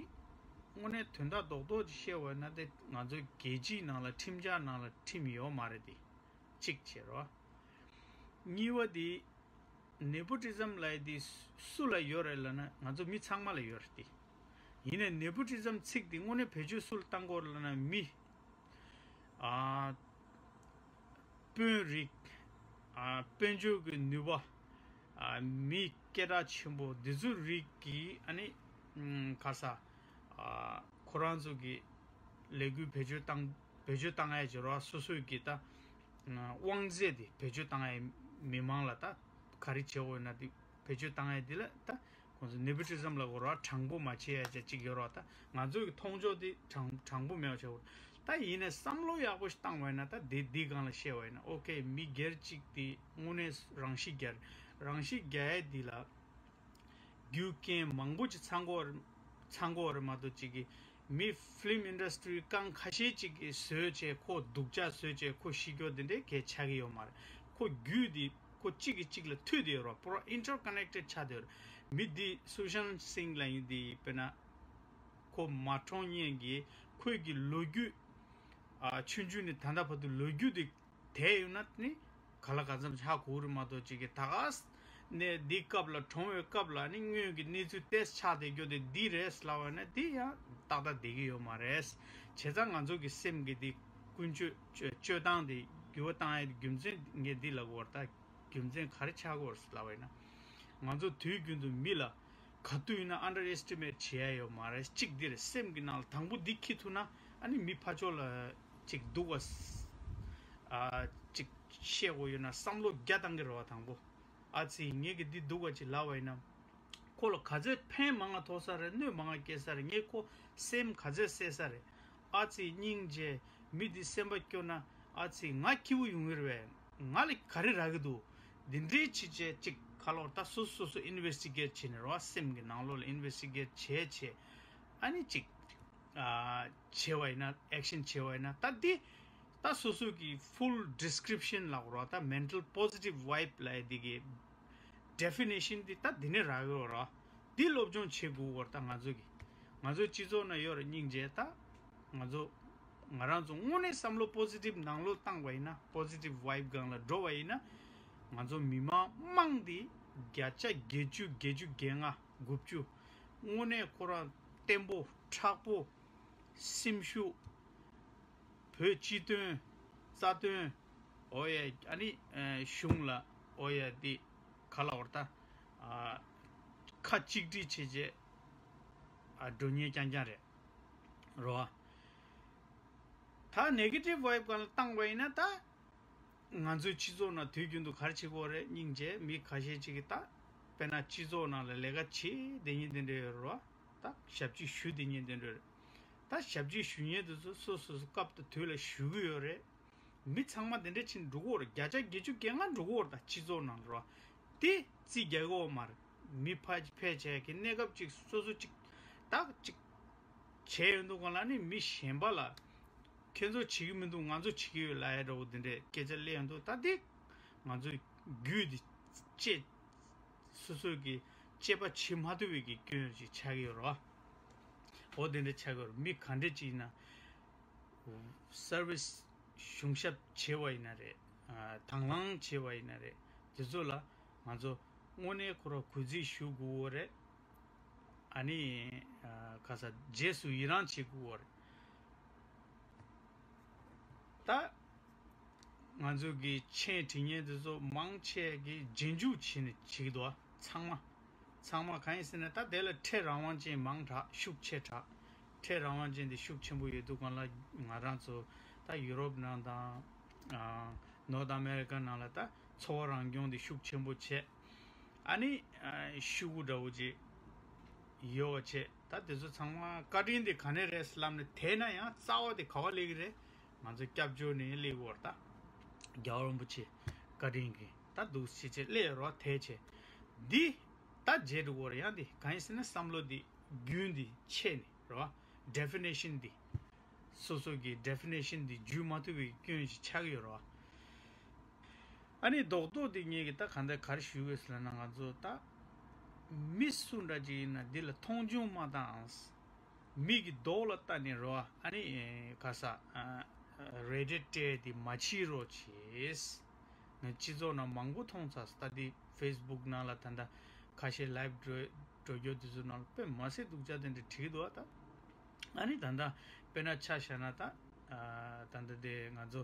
དངོས་གནས་དོན་དག་རྡོག་རྡོག་ཅིག་བཤད་པ་ཡིན་ན། དེ་ང་ཚོ་རྒྱལ་སྤྱིའི་ནང་ལ་ཁྲིམས་འཆར་ནང་ལ་ཁྲིམས་ཡོད་མ་རེད་དེ། གཅིག་བྱས་རོགས། གཉིས་པ་དེ། ནེ་པོ་ཊི་ཛམ་ལབ་ཡས་དེ་སུ་ལ་ཡོད་རེད་ལབ་ན། ང་ཚོ་མི་ཚང་མ་ལ་ཡོད་རེད་དེ། ཡིན་ནའི་ནེ་པོ་ཊི་ཛམ་ཚིག་དེ་དངོས་གནས་བེད་སྤྱོད་སུ་ལ་བཏང་གི་ཡོད་རེད་ལབ་ན། མི། ཨ། དཔོན་རིགས། ཨ། དཔལ་འབྱོར་གྱི་ནུས་པ། ཨ། མི་སྐད་གྲགས་ཆེན་པོ་འདི་ཚོ་རིགས་ཀྱིས་ཨ་ནི། ཨམ། ག་ས། ཨ། ཁོ་རང་ཚོ་གི་ལས་འགུལ་བེད་སྤྱོད་བཏང་། བེད་སྤྱོད་བཏང་ཡས་ཀྱི་རོགས། སོ་སོའི་གི་ད་དབང་ཚད་དེ་བེད་སྤྱོད་བཏང་ཡས། མི་མང་ལ་ད་ག་རེ་བྱེད་དགོས་ན་དེ་བེད་སྤྱོད་བཏང་ཡས་དེ་ལ་ད་ཁོང་ཚོ་ནེ་པོ་ཊི་ཛམ་ལབ་དགོས་རོགས། དྲང་པོ་མ་བྱེད་ཡས་ཅིག་ཡོད་རོགས། ད་ང་ཚོའི་གི་མཐོང་ཕྱོགས་དེ་དྲང་དྲང་པོ་མེད་པ་བྱེད་དགོས། ད་ཡིན་ནའི་བསམ་བློ་ཡག་པོ་ཞིག་བཏང་བ་ཡིན་ན། ད་དེ་འདི་སྒང་ལ་བཤད་པ་ཡིན་ན། ཨོ་ཁེ། མི་སྒེར་གཅིག་དེ་དངོས་གནས་རང་ཤི་རྒྱག་རང་ཤི་རྒྱག་ཡས་འདི་ལ་རྒྱུ་རྐྱེན་མང་པོ་ཅིག་ཚང་གི་ཡོད་རེད། ཚང་གི་ཡོད་རེད་མ་གཏོགས། གཅིག་གི་མི་ཕི་ལིམ་ཨིན་ཌ་སི་ཊི་རི་རྐང་ཁ་ཤས་ཅིག་གིས་བཟོས་བྱས། ཁོ་སྡུག་ཅག་བཟོས་བྱས་ཁོ་ཤི་རྒྱུ་དེ་འདྲའི་གས་ཆགས་ཀྱི་ཡོད་མ་རེད། ཁོ་རྒྱུད་དེ་ཁོ་གཅིག་གིས་གཅིག་ལ་མཐུད་དེ་ཡོད་རེད། པུ་ར་ཨིན་ཊར་ཀ་ནེག་ཊེཌ་ཆགས་བསྡད་ཡོད་རེད། མི་འདི་སུ་ཤཱན་སིང་ལབ་ཡས་འདི་དཔེར་ན་ཁོ་མ་གྲོངས་སྔོན་གྱི་ཁོའི་གི་ལོ་རྒྱུས། ཨ། ཆུང་ཆུང་ནས་ད་ལྟ་བར་དུ་ལོ་རྒྱུས་དེ་བལྟས་ཡོང་ན་ནི། ག་ལ་ག་ཙམ་ཧ་གོ་རེད་མ་གཏོགས། གཅིག་གི་ད་ག་ནས་འདི་སྐབས་ལ། གྲོངས་པའི་སྐབས་ལ་ནི་དངོས་ཀྱི་གནས་ཚུལ་ཏོག་ཙམ་ཆགས་བསྡད་རྒྱུ་དེ་འདི་རེད་ལབ་པ་ན། འདི་ཡང་ཏག་ཏག་བསྡད་ཀྱི་ཡོད་མ་རེད། བྱས་ཙང་ང་ཚོ་གི་སེམས་ཀྱི་འདི་ཀུན་སྤྱོད་སྤྱོད་སྤྱོད་སྟངས་དེ་འགྱུར་བ་བཏང་ཡས་རྒྱུ་མཚན་ངས་འདི་ལབ་དགོས་རེད། ད་རྒྱུ་མཚན་ག་རེ་ཆགས་ཀྱི་ཡོད་རེད་ལབ་པ་ཡིན་ན། ང་ཚོ་དུས་རྒྱུན་དུ་མི་ལ་ག་དུས་ཡིན་ན་ཨན་ཌར་ཨེ་སི་ཊི་མེཊ་བྱེད་ཡ་ཡོད་མ་རེད། གཅིག་འདི་རེད། སེམས་ཀྱི་ནང་ལ་དང་པོ་འདི་འཁྱེར་ཐུབ་ན། ཨ་ནི་མི་ཕར་ཕྱོགས་ལ་གཅིག་སྡུག་པ། ཨ། གཅིག་བཤད་དགོས་ཡོད་ན་བསམ་བློ་བརྒྱ་བཏང་གི་རེད་བ། དང་པོ། ཨ་ཙི། ངས་ཀྱི་འདི་སྡུག་པ་ཅིག་ལབ་པ་ཡིན་ན། ཁོ་ལ་ག་ཚོད་ཕན་མང་ང་ཐོགས་ས་རེད། གནོད་མང་ང་སྐྱེལ་ས་རེད། ངས་ཁོ་སེམས་ག་ཚོད་གསོས་ས་རེད། ཨ་ཙི། སྙིང་རྗེ། མི་འདི་སེམས་པ་སྐྱོ་ན། ཨ་ཙི། ང་སྐྱིད་པོ་ཡོང་གི་རེད་པས། ང་ལ་ག་རེ་རག་གི་འདུག་འདི་འདྲའི་ཅིག་བྱས་ཅིག་ག་ལབ་དགོས་རེད། ད་སོ་སོ་སོ་སོ་ཨིན་ཝེ་སི་ཊི་གེཊ་བྱས་ནས་རོགས། སེམས་ཀྱི་ནང་ལོགས་ལ་ཨིན་ཝེ་སི་ཊི་གེཊ་བྱས་བྱས། ཨ་ནི་ཅིག་ཨ། བྱས་པ་ཡིན་ན། ཨེག་ཤན་བྱས་པ་ཡིན་ན། ད་འདི་ད་སོ་སོ་གི་ཕུལ་ཌི་སི་ཀི་རིབ་ཤན་ལབ་དགོས་རེད་བ། ད་མེན་ཊལ་པོ་ཟི་ཊིབ་ཝའིབ་ལབ་ཡས་འདི་གི་ཌེ་ཕི་ནེ་ཤན་འདི་ད་འདི་ནས་རག་གི་ཡོད་རེད་བ། འདི་སློབ་སྦྱོང་བྱེད་དགོས་ཀྱི་ཡོད་རེད། ད་ང་ཚོ་གི་ང་ཚོའི་སྤྱི་ཚོགས་ནང་ཡོད་རེད། སྙིང་རྗེ། ད་ང་ཚོ་ང་རང་ཚོ་དངོས་གནས་བསམ་བློ་པོ་ཟི་ཊིབ་ནང་ལོགས་བཏང་བ་ཡིན་ན། པོ་ཟི་ཊིབ་ཝའིབ་སྒང་ལ་འགྲོ་བ་ཡིན་ན། ང་ཚོ་མི་མང་མང་འདི་བརྒྱ་ཆ་བརྒྱད་ཅུ། བརྒྱད་ཅུ་གྱ་ལྔ། དགུ་བཅུ། དངོས་གནས་ཁོ་རང་བརྟན་པོ། མཁྲེགས་པོ། སེམས་ཤུགས། བོད་སྤྱི་དོན། རྩ་དོན། ཨོ་ཡ། ཨ་ནི་གཞུང་ལ། ཨོ་ཡ། འདི་ག་ལབ་དགོས་རེད། ད་ཨ་ཁ་གཅིག་སྒྲིལ་བྱས་བྱས། ཨ། འགྲོ་མཁན་རྐྱང་རྐྱང་རེད་རོ། ད་ནེ་གེ་ཊིབ་ཝའིབ་སྒང་ལ་བཏང་བ་ཡིན་ན། ད་ང་ཚོའི་སྤྱི་ཚོགས་ནང་དུས་རྒྱུན་དུ་ག་རེ་བྱེད་ཀྱི་ཡོད་རེད། སྙིང་རྗེ། མི་ཁ་ཤས་ཅིག་གིས་ད་དཔེར་ན་སྤྱི་ཚོགས་ནང་ལ་ལས་ཀ་བྱེད་བསྡད་མཁན་དེ་འདྲ་ཡོད་རེད་བ། ད་ཞབས་ཕྱི་ཞུ་བསྡད་མཁན་དེ་འདྲ་རེད། ད་ཞབས་ཕྱི་ཞུ་མཁན་དེ་ཚོ་སོ་སོ་སོ་སྐབས་དང་དུས་ལ་ཞུ་གི་ཡོད་རེད། མི་ཚང་མ་དེ་འདྲ་བྱས་ནས་འགྲོ་གི་ཡོད་རེད། བརྒྱ་ཆ་བརྒྱད་ཅུ་གྱ་ལྔ་འགྲོ་གི་ཡོད་རེད། ད་སྤྱི་ཚོགས་ནང་ལ་རེད་བ། དེ་རྩིས་རྒྱག་གི་ཡོད་མ་རེད། མི་ཕར་ཕལ་ཆེར་གྱི་གནས་སྐབས་ཅིག་སོ་སོ་ཅིག་ཏག་ཅིག་བྱས་ཡོང་དུས་སྒང་ལ་ནི་མི་གཞན་པ་ལ་ཁྱེད་ཚོ་བྱེད་ཀྱི་མི་འདུག་ང་ཚོ་བྱེད་ཀྱི་ཡོད་ལབ་ཡ་འདྲ་བོ་དེ་འདྲས་སྐད་ཆ་གླེང་ཡོང་དུས། ད་དེ་ང་ཚོའི་རྒྱུད་དེ་བཅད། སོ་སོ་གི་དཔྱད་པ་བྱེད་མ་ཐུབ་པའི་གི་སྐྱོན་ཞིག་ཆགས་ཀྱི་ཡོད་རེད་བ། འོ་དེ་འདྲ་ཆགས་ཀྱི་ཡོད་རེད། མི་ག་འདྲས་ཅིག་ཡིན་ན། སར་བིས་གཞུང་ཞབས་བྱས་པ་ཡིན་ན་རེད། ཨ། དང་བླངས་བྱས་པ་ཡིན་ན་རེད། དེ་ཚོ་ལ་ང་ཚོ་དངོས་གནས་ཁོ་རང་གུས་བརྩི་ཞུ་དགོས་ཀྱི་ཡོད་རེད། ཨ་ནི། ཨ། ག་ས། རྗེས་སུ་ཡི་རང་བྱེད་དགོས་ཀྱི་ཡོད་རེད། ད་ང་ཚོ་གི་མཆན་བྲིས་མཁན་དེ་ཚོ་མང་ཆེ་གིས་རྗེས་འཇུག་བྱས་ནས་བྱེད་ཀྱི་འདུག་ཚང་མ། ཚང་མ་གང་ཡིན་ཟེར་ན། ད་དེ་ལ་ཁྲལ་རང་དབང་ཅན་མང་དྲགས། ཤུགས་ཆེ་དྲགས། ཁྲལ་རང་དབང་ཅན་དེ་ཤུགས་ཆེན་པོ་ཡོད་དུས་སྒང་ལ། ང་རང་ཚོ་ད་ཡུ་རོབ་ནང་དང་། ཨ། ནོར་ཐ་ཨ་མེ་རི་ཀ་ནང་ལ་ད་འཚོ་བ་རང་སྐྱོང་དེ་ཤུགས་ཆེན་པོ་བྱས། ཨ་ནི། ཨ། ཤུ་གུ་འདྲ་བོ་ཅིག་ཡོད་པ་བྱས། ད་དེ་ཚོ་ཚང་མ་བཀའ་དྲིན་དེ་ག་ནས་རེད་ལབ་ནས། དེས་ན་ཡང་རྩ་བ་དེ་ག་པར་སླེབས་ཀྱི་རེད། ང་ཚོ་སྐྱབས་བཅོལ་ནས་སླེབས་ཀྱི་ཡོད་རེད། ད་རྒྱལ་བ་རིན་པོ་ཆེ་བཀའ་དྲིན་གྱིས་ད་འདུག་སེ་བྱས་སླེབས་ཡོད་རེད་བ། དེ་བྱས་འདི། ད་བརྗེད་འགྲོ་གི་རེད། ཡང་འདི་གང་ཡིན་ཟེར་ན་བསམ་བློ་འདི་རྒྱུན་འདི་ཆད་ནས་རེད་བ། ཌེ་ཕི་ནེ་ཤན་འདི། སོ་སོ་གི་ཌེ་ཕི་ནེ་ཤན་འདི་བརྒྱུད་མ་ཐུབ་པའི་སྐྱོན་ཞིག་ཆགས་ཀྱི་ཡོད་རེད་བ། ཨ་ནི་རྡོག་རྡོག་འདི་ངེད་ཀྱི་ད་གང་ལྟར་ག་རེ་ཞུ་དགོས་ཟེར་ན། ང་ཚོ་ད་མི་སུ་འདྲ་ཅིག་ཡིན་ན་འདི་ལ་མཐོང་ཆུང་མ་བཏང་། མི་གི་མདོག་ལ་ལྟ་ནས་རོ། ཨ་ནི་ག་ས་རེ་ཌི་ཊི་དེ་མ་བྱེད་རོགས་བྱེད། ངས་སྤྱི་ཚོགས་ནང་མང་པོ་མཐོང་ཚར། ད་དེ་ཕེ་སི་བུག་ནང་ལ་ད་ལྟ་ཁ་ཤས་ལའིབ་འགྲོ་འགྲོ་རྒྱུ་དེ་ཚོ་ནང་ལ་དཔེ་མ་སྲིད་སྡུག་ཅག་དེ་འདྲ་བྲིས་འདུག་ཨ། ད་ཨ་ནི་ད་ལྟ་དཔེར་ན་ཆ་བཞག་ན་ད་ད་ལྟ་དེ་ང་ཚོ་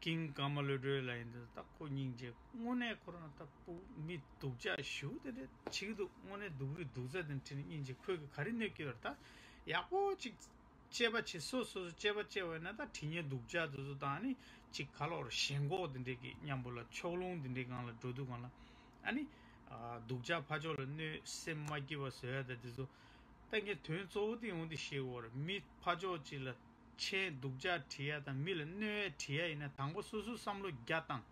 ཀིང་ཀ་མ་ལོ་ཌོ་ལ་ཡིན་དུས་ད་ཁོ་སྙིང་རྗེ། དངོས་གནས་ཁོ་རང་ད་སྤུ་མི་སྡུག་ཅག་ཞུ་དེ་འདྲ་བྱེད་ཀྱི་འདུག་དངོས་གནས་སྡུག་རུས་སྡུག་ཚ་དེ་འདྲ་བྲིས་ནས་སྙིང་རྗེ། ཁོས་གི་ག་རེ་གནོད་ཀྱི་ཡོད་རེད། ད་ཡག་པོ་ཅིག་དཔྱད་པ་བྱེད། སོ་སོ་སོ་དཔྱད་པ་བྱས་པ་ཡིན་ན་ད་བྲིས་ཉེས་སྡུག་ཅག་དེ་ཚོ་དང་། ཨ་ནི་ཅིག་ག་ལོར་ཞེན་ཁོག་དེ་འདྲས་ཀྱི་མཉམ་པོ་ལ་ཕྱོགས་ལྷུང་དེ་འདྲས་སྒང་ལ་འགྲོ་དུས་སྒང་ལ། ཨ་ནི་སྡུག་ཅག་ཕར་ཕྱོགས་ལ་གནོད། སེམས་མ་སྐྱིད་པ་བཟོ་ཡ་ད་དེ་ཚོ། ད་ངས་དོན་གཙོ་བོ་དེ་ཡོང་དེ་ཤེས་དགོས་རེད། མི་ཕར་ཕྱོགས་ཅིག་ལ་མཆན་སྡུག་ཅག་བྲིས་ཡ་དང་མི་ལ་གནོད་ཡ་བྲིས་ཡ་ཡིན་ན་དང་པོ་སོ་སོ་བསམ་བློ་རྒྱ་བཏང་།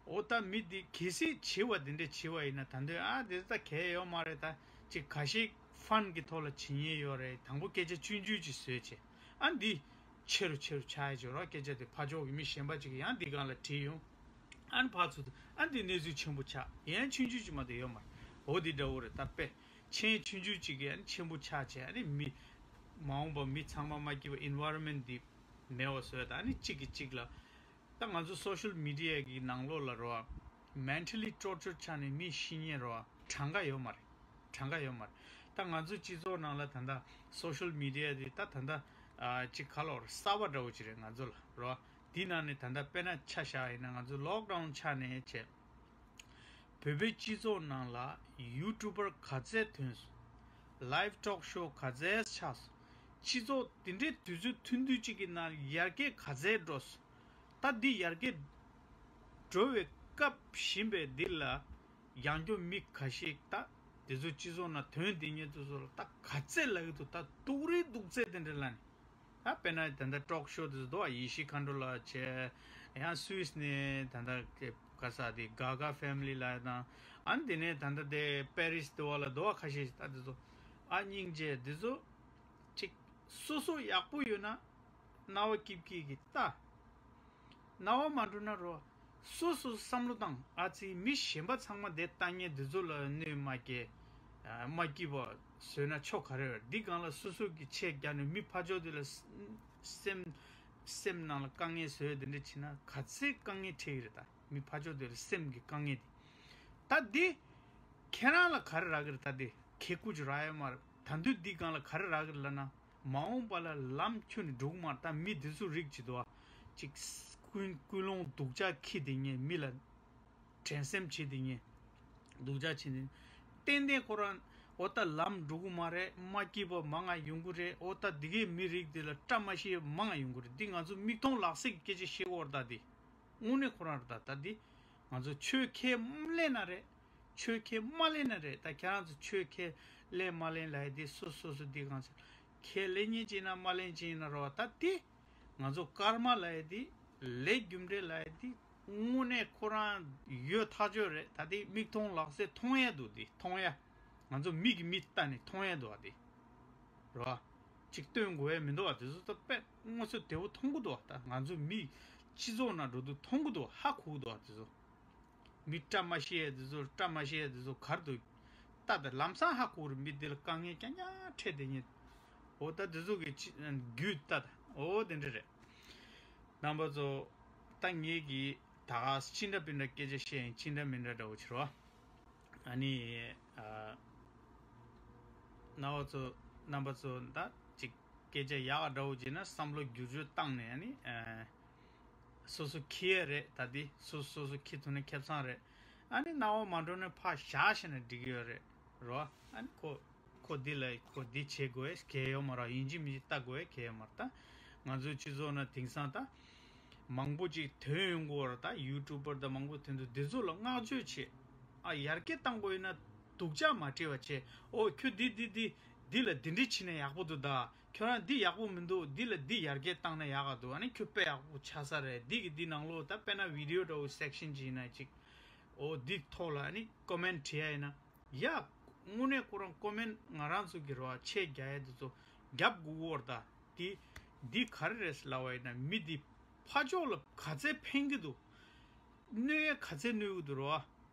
འོ་ད་མི་འདི་གལ་སྲིད་བྱེད་པ་འདི་འདྲ་བྱེད་པ་ཡིན་ན་ད་འདོད་ཨ་འདི་ད་གལ་ཡོད་མ་རེད། ད་ཅིག་ཁ་ཤས་ཕན་གྱི་ཐོག་ལ་བྱེད་ཉེན་ཡོད་རེད། དང་པོ་སྐད་ཆ་ཆུང་ཆུང་ཅིག་བཟོས་བྱས། ཨ་འདི་ཆེ་རུ་ཆེ་རུ་ཆགས་ཡ་ཅིག་རོགས། སྐད་ཆ་དེ་ཕར་ཕྱོགས་ཀྱི་མི་གཞན་པ་ཅིག་གིས་ཡང་འདི་སྒང་ལ་བྲིས་ཡོང་། ཨ་ནི་ཕར་ཚུར་དུ་ཨ་འདི་གནས་ཚུལ་ཆེན་པོ་ཆགས། ཡང་ཆུང་ཆུང་ཅིག་མ་གཏོགས་ཡོད་མ་རེད། འོ་འདི་འདྲ་བོ་རེད། ད་དཔེ་མཆན་ཆུང་ཆུང་ཅིག་གིས་ཨ་ནི་ཆེན་པོ་ཆགས་བྱས། ཨ་ནི་མི་མ་འོངས་པ་མི་ཚང་མ་མ་སྐྱིད་པ་ཨེན་ཝའི་རོན་མེན་ཊི་འདི་མེད་པ་བཟོས། ད་ཨ་ནི་གཅིག་གིས་གཅིག་ལ། ད་ང་ཚོ་སོ་ཤལ་མི་ཌི་ཡ་གི་ནང་ལོགས་ལ་རོ། མེན་ཊལ་ལི་ཊོར་ཅར་ཆགས་ནས་མི་ཤི་ཉེན་རོ། གྲངས་ཀ་ཡོད་མ་རེད། གྲངས་ཀ་ཡོད་མ་རེད། ད་ང་ཚོ་སྤྱི་ཚོགས་ནང་ལ་ད་ལྟ་སོ་ཤལ་མི་ཌི་ཡ་དེ་ད་ད་ལྟ་ཨ་ཅིག་ག་ལོར་གསར་པ་འདྲ་བོ་ཅིག་རེད་ང་ཚོ་ལ་རོ། འདི་ནང་ནས་ད་ལྟ་དཔེར་ན་ཆ་བཞག་ཡིན་ན་ང་ཚོ་ལོག་ཌའུན་ཆགས་ནས་བྱས། བོད་པའི་སྤྱི་ཚོགས་ནང་ལ་ཡུ་ཊུབ་པར་ག་ཚད་ཐོན་སོང་། ལའིབ་ཊོག་ཤོ་ག་ཚད་ཆགས་སོང་། སྤྱི་ཚོགས་དེ་འདྲའི་དུས་ཚོད་ཐུང་ཐུང་ཅིག་གི་ནང་ཡར་རྒྱས་ག་ཚད་འགྲོ་སོང་། ད་འདི་ཡར་རྒྱས་འགྲོ་བའི་སྐབས་བཞིན་པའི་འདི་ལ་ཡང་སྐྱོ་མི་ཁ་ཤས་ད་དེ་ཚོ་སྤྱི་ཚོགས་ནང་དོན་དེ་ཉིད་དུ་བཟོ་ལ་ད་ག་ཚད་ལབ་ཀྱི་འདུག་ད་སྡུག་རུས་སྡུག་ཚད་དེ་འདྲ་ལ་ནི། ད་དཔེར་ན་ད་ལྟ་ཊོག་ཤོ་དེ་ཚོ་འདུག་ཨ། ཡེ་ཤེས་མཁའ་འགྲོ་ལགས་བྱས། ཡང་སུད་སི་ནས་ད་ལྟ་ག་ས་དེ་ག་ག་ཕེ་མི་ལི་ལགས་དང་། ཨ་ནི་དེ་ནས་ད་ལྟ་དེ་པེ་རི་སི་དེ་བ་ལ་འདུག་ཨ། ཁ་ཤས་ཤིག་ད་དེ་ཚོ་ཨ་སྙིང་རྗེ། དེ་ཚོ་ཅིག་སོ་སོ་ཡག་པོ་ཡོད་ན་རྣ་བ་སྐྱིབ་སྐྱིབ་ཀྱིས་ལྟ། རྣ་བ་མ་འགྲོ་ན་རོ། སོ་སོ་བསམ་བློ་བཏང་། ཨ་ཙི་མི་གཞན་པ་ཚང་མ་དེ་ལྟ་མཁན་དེ་ཚོ་ལ་གནོད་མ་སྐྱེལ། ཨ་མ་སྐྱིད་པ་བཟོས་ན་ཆོ་ག་རེ་རེད། འདི་སྒང་ལ་སོ་སོ་གི་ཆེད་རྒྱག་ནས་མི་ཕར་ཕྱོགས་དེ་ལ་སེམས་སེམས་ནང་ལ་དཀའ་ངལ་བཟོས་དེ་འདྲ་བྱེད་ན་ག་ཚད་དཀའ་ངལ་འཕྲད་ཀྱི་རེད། ད་མི་ཕར་ཕྱོགས་དེ་ལ་སེམས་ཀྱི་དཀའ་ངལ་དེ། ད་འདི་ཁྱེད་རང་ལ་ག་རེ་རག་གི་རེད། ད་འདི་ཁེ་ཀུ་ཅི་རག་ཡོད་མ་རེད། ད་འདི་འདི་སྒང་ལ་ག་རེ་རག་གི་རེད་ལབ་ན། མ་འོངས་པ་ལ་ལམ་ཁྱོན་ནས་འགྲོ་གི་མ་རེད། ད་མི་འདི་ཚོ་རིགས་ཅིག་འདུག་ཨ། ཅིག་ཀུན་ཀུན་སློང་སྡུག་ཅག་འཁྱེར་བསྡད་མཁན། མི་ལ་འགྲན་སེམས་བྱེད་བསྡད་མཁན། སྡུག་ཅག་བྱེད་བསྡད་མཁན། ཏན་ཏན་ཁོ་རང་འོ་ད་ལམ་འགྲོ་གི་མ་རེད། མ་སྐྱིད་པ་མང་ང་ཡོང་གི་རེད། འོ་ད་འདི་གའི་མི་རིགས་འདི་ལ་བཀྲ་མ་ཤིས་མང་ང་ཡོང་གི་རེད། འདི་ང་ཚོ་མིག་མཐོང་ལག་ཟིན་གྱི་སྐད་ཆ་བཤད་ཀྱི་ཡོད་རེད། ད་འདི་དངོས་གནས་ཁོ་རང་རེད། ད་ད་འདི་ང་ཚོ་ཆོས་ཁས་མ་ལེན་ན་རེད། ཆོས་ཁས་མ་ལེན་ན་རེད། ད་ཁྱེད་རང་ཚོ་ཆོས་ཁས་ལེན་མ་ལེན་ལབ་ཡ་དེ་སོ་སོ་སོ་འདི་གང་ཚེ་ཁས་ལེན་ཉེན་ཅིག་ཡིན་ན་མ་ལེན་ཅིག་ཡིན་ན་རོ། ད་དེ་ང་ཚོ་ཀརྨ་ལབ་ཡ་དེ་ལས་རྒྱུ་འབྲས་ལབ་ཡ་དེ་དངོས་གནས་ཁོ་རང་ཡོད་ཐག་ཆོད་རེད། ད་དེ་མིག་མཐོང་ལག་ཟིན་མཐོང་ཡ་འདུག་དེ་མཐོང་ཡ། ང་ཚོ་མིག་གིས་མིག་ལྟ་ནས་མཐོང་ཡ་འདུག་ཨ། དེ་རོ། ཅིག་སྟོན་དགོས་ཡ་མི་འདུག་ཨ། དེ་ཚོ་ད་དཔེ་དངོས་སུ་དེ་བོ་མཐོང་གི་འདུག་ཨ། ད་ང་ཚོ་མི་སྤྱི་ཚོགས་ནང་འགྲོ་དུས་མཐོང་གི་འདུག་ཨ། ཧ་གོ་གི་འདུག་ཨ། དེ་ཚོ། མི་བཀྲ་མ་ཤིས་ཡ་དེ་ཚོ། བཀྲ་མ་ཤིས་ཡ་དེ་ཚོ་གར་དུ་ལྟ་དང་ལམ་སང་ཧ་གོ་རུ་མི་དེ་ལ་དཀའ་ངལ་རྐྱང་རྐྱང་འཕྲད་དེ་ཉིད། འོ་ད་དེ་ཚོ་གི་ཅི་རྒྱུད་ལྟ་དང་འོ་དེ་འདྲ་རེད། རྣམ་པ་ཚོ། ད་ངེད་ཀྱིས་ད་ག་ཅི་འདྲ་མི་འདྲ་སྐད་ཆ་བཤད་ཡིན། ཅི་འདྲ་མི་འདྲ་འདྲ་བོ་བྱེད་རོགས། ཨ་ནི་ཨ་རྣམ་པ་ཚོ། རྣམ་པ་ཚོ་ད་ཅིག་སྐད་ཆ་ཡག་འདྲ་བོ་བྱས་ན་བསམ་བློ་བསྒྱུར་བཅོས་བཏང་ནས། ཨ་ནི་ཨ་སོ་སོ་འཁྱེར་ཡ་རེད། ད་འདི་སོ་སོ་སོ་འཁྱེར་ཐུབ་ན་ཁེ་བཟང་རེད། ཨ་ནི་སྣང་བ་མ་འགྲོ་ན་ཕར་བཞག་བྱས་ན་འགྲིག་གི་ཡོད་རེད་རོ། ཨ་ནི་ཁོ་ཁོ་འདི་ལ་ཁོ་འདི་བྱེད་དགོས་གལ་ཡོད་མ་རེད། ཡིན་གཅིག་མིན་གཅིག་ལྟ་དགོས་གལ་ཡོད་མ་རེད། ད་ང་ཚོའི་སྤྱི་ཚོགས་ནང་དེང་སང་ད་མང་པོ་ཅིག་ཐོན་ཡོང་གི་ཡོད་རེད། ད་ཡུ་ཊུབ་པར་ད་མང་པོ་ཐོན་འདུག་འདི་ཚོ་ལ་བསྔགས་བརྗོད་བྱེད། ཨ་ཡར་རྒྱས་གཏང་དགོས་ཡིན་ན་སྡུག་ཅག་མ་བྲིས་པ་བྱེད། ཨོ་ཁྱོད་འདི་འདི་འདི་འདི་ལ་འདི་འདྲ་བྱས་ན་ཡག་པོ་འདུག་ད་ཁྱོད་རང་འདི་ཡག་པོ་མི་འདུག་འདི་ལ་འདི་ཡར་རྒྱས་བཏང་ན་ཡག་ག་འདུག་ཨ་ནི་ཁྱོད་དཔེ་ཡག་པོ་ཆགས་ས་རེད། འདི་གི་འདི་ནང་ལོགས་ད་དཔེར་ན་བི་ཌི་ཡོ་འདྲ་བོ་སེག་ཤན་ཅིག་ཡིན་ན་ཅིག་ཨོ་འདི་ཐོག་ལ་ཨ་ནི་ཀོ་མེན་ཊི་བྲིས་ཡ་ཡིན་ན། ཡ། དངོས་གནས་ཁོ་རང་ཀོ་མེན་ང་རང་ཚོ་གི་རོ་ཆེད་རྒྱག་ཡ་དེ་ཚོ་རྒྱབ་དགོས་ཀྱི་ཡོད་རེད་ད། དེ་འདི་ག་རེ་རེད་ལབ་པ་ཡིན་ན། མི་འདི་ཕར་ཕྱོགས་ལ་ག་ཚད་ཕན་གྱི་འདུག་གནོད་ཡ་ག་ཚད་གནོད་ཀྱི་འདུག་རོ།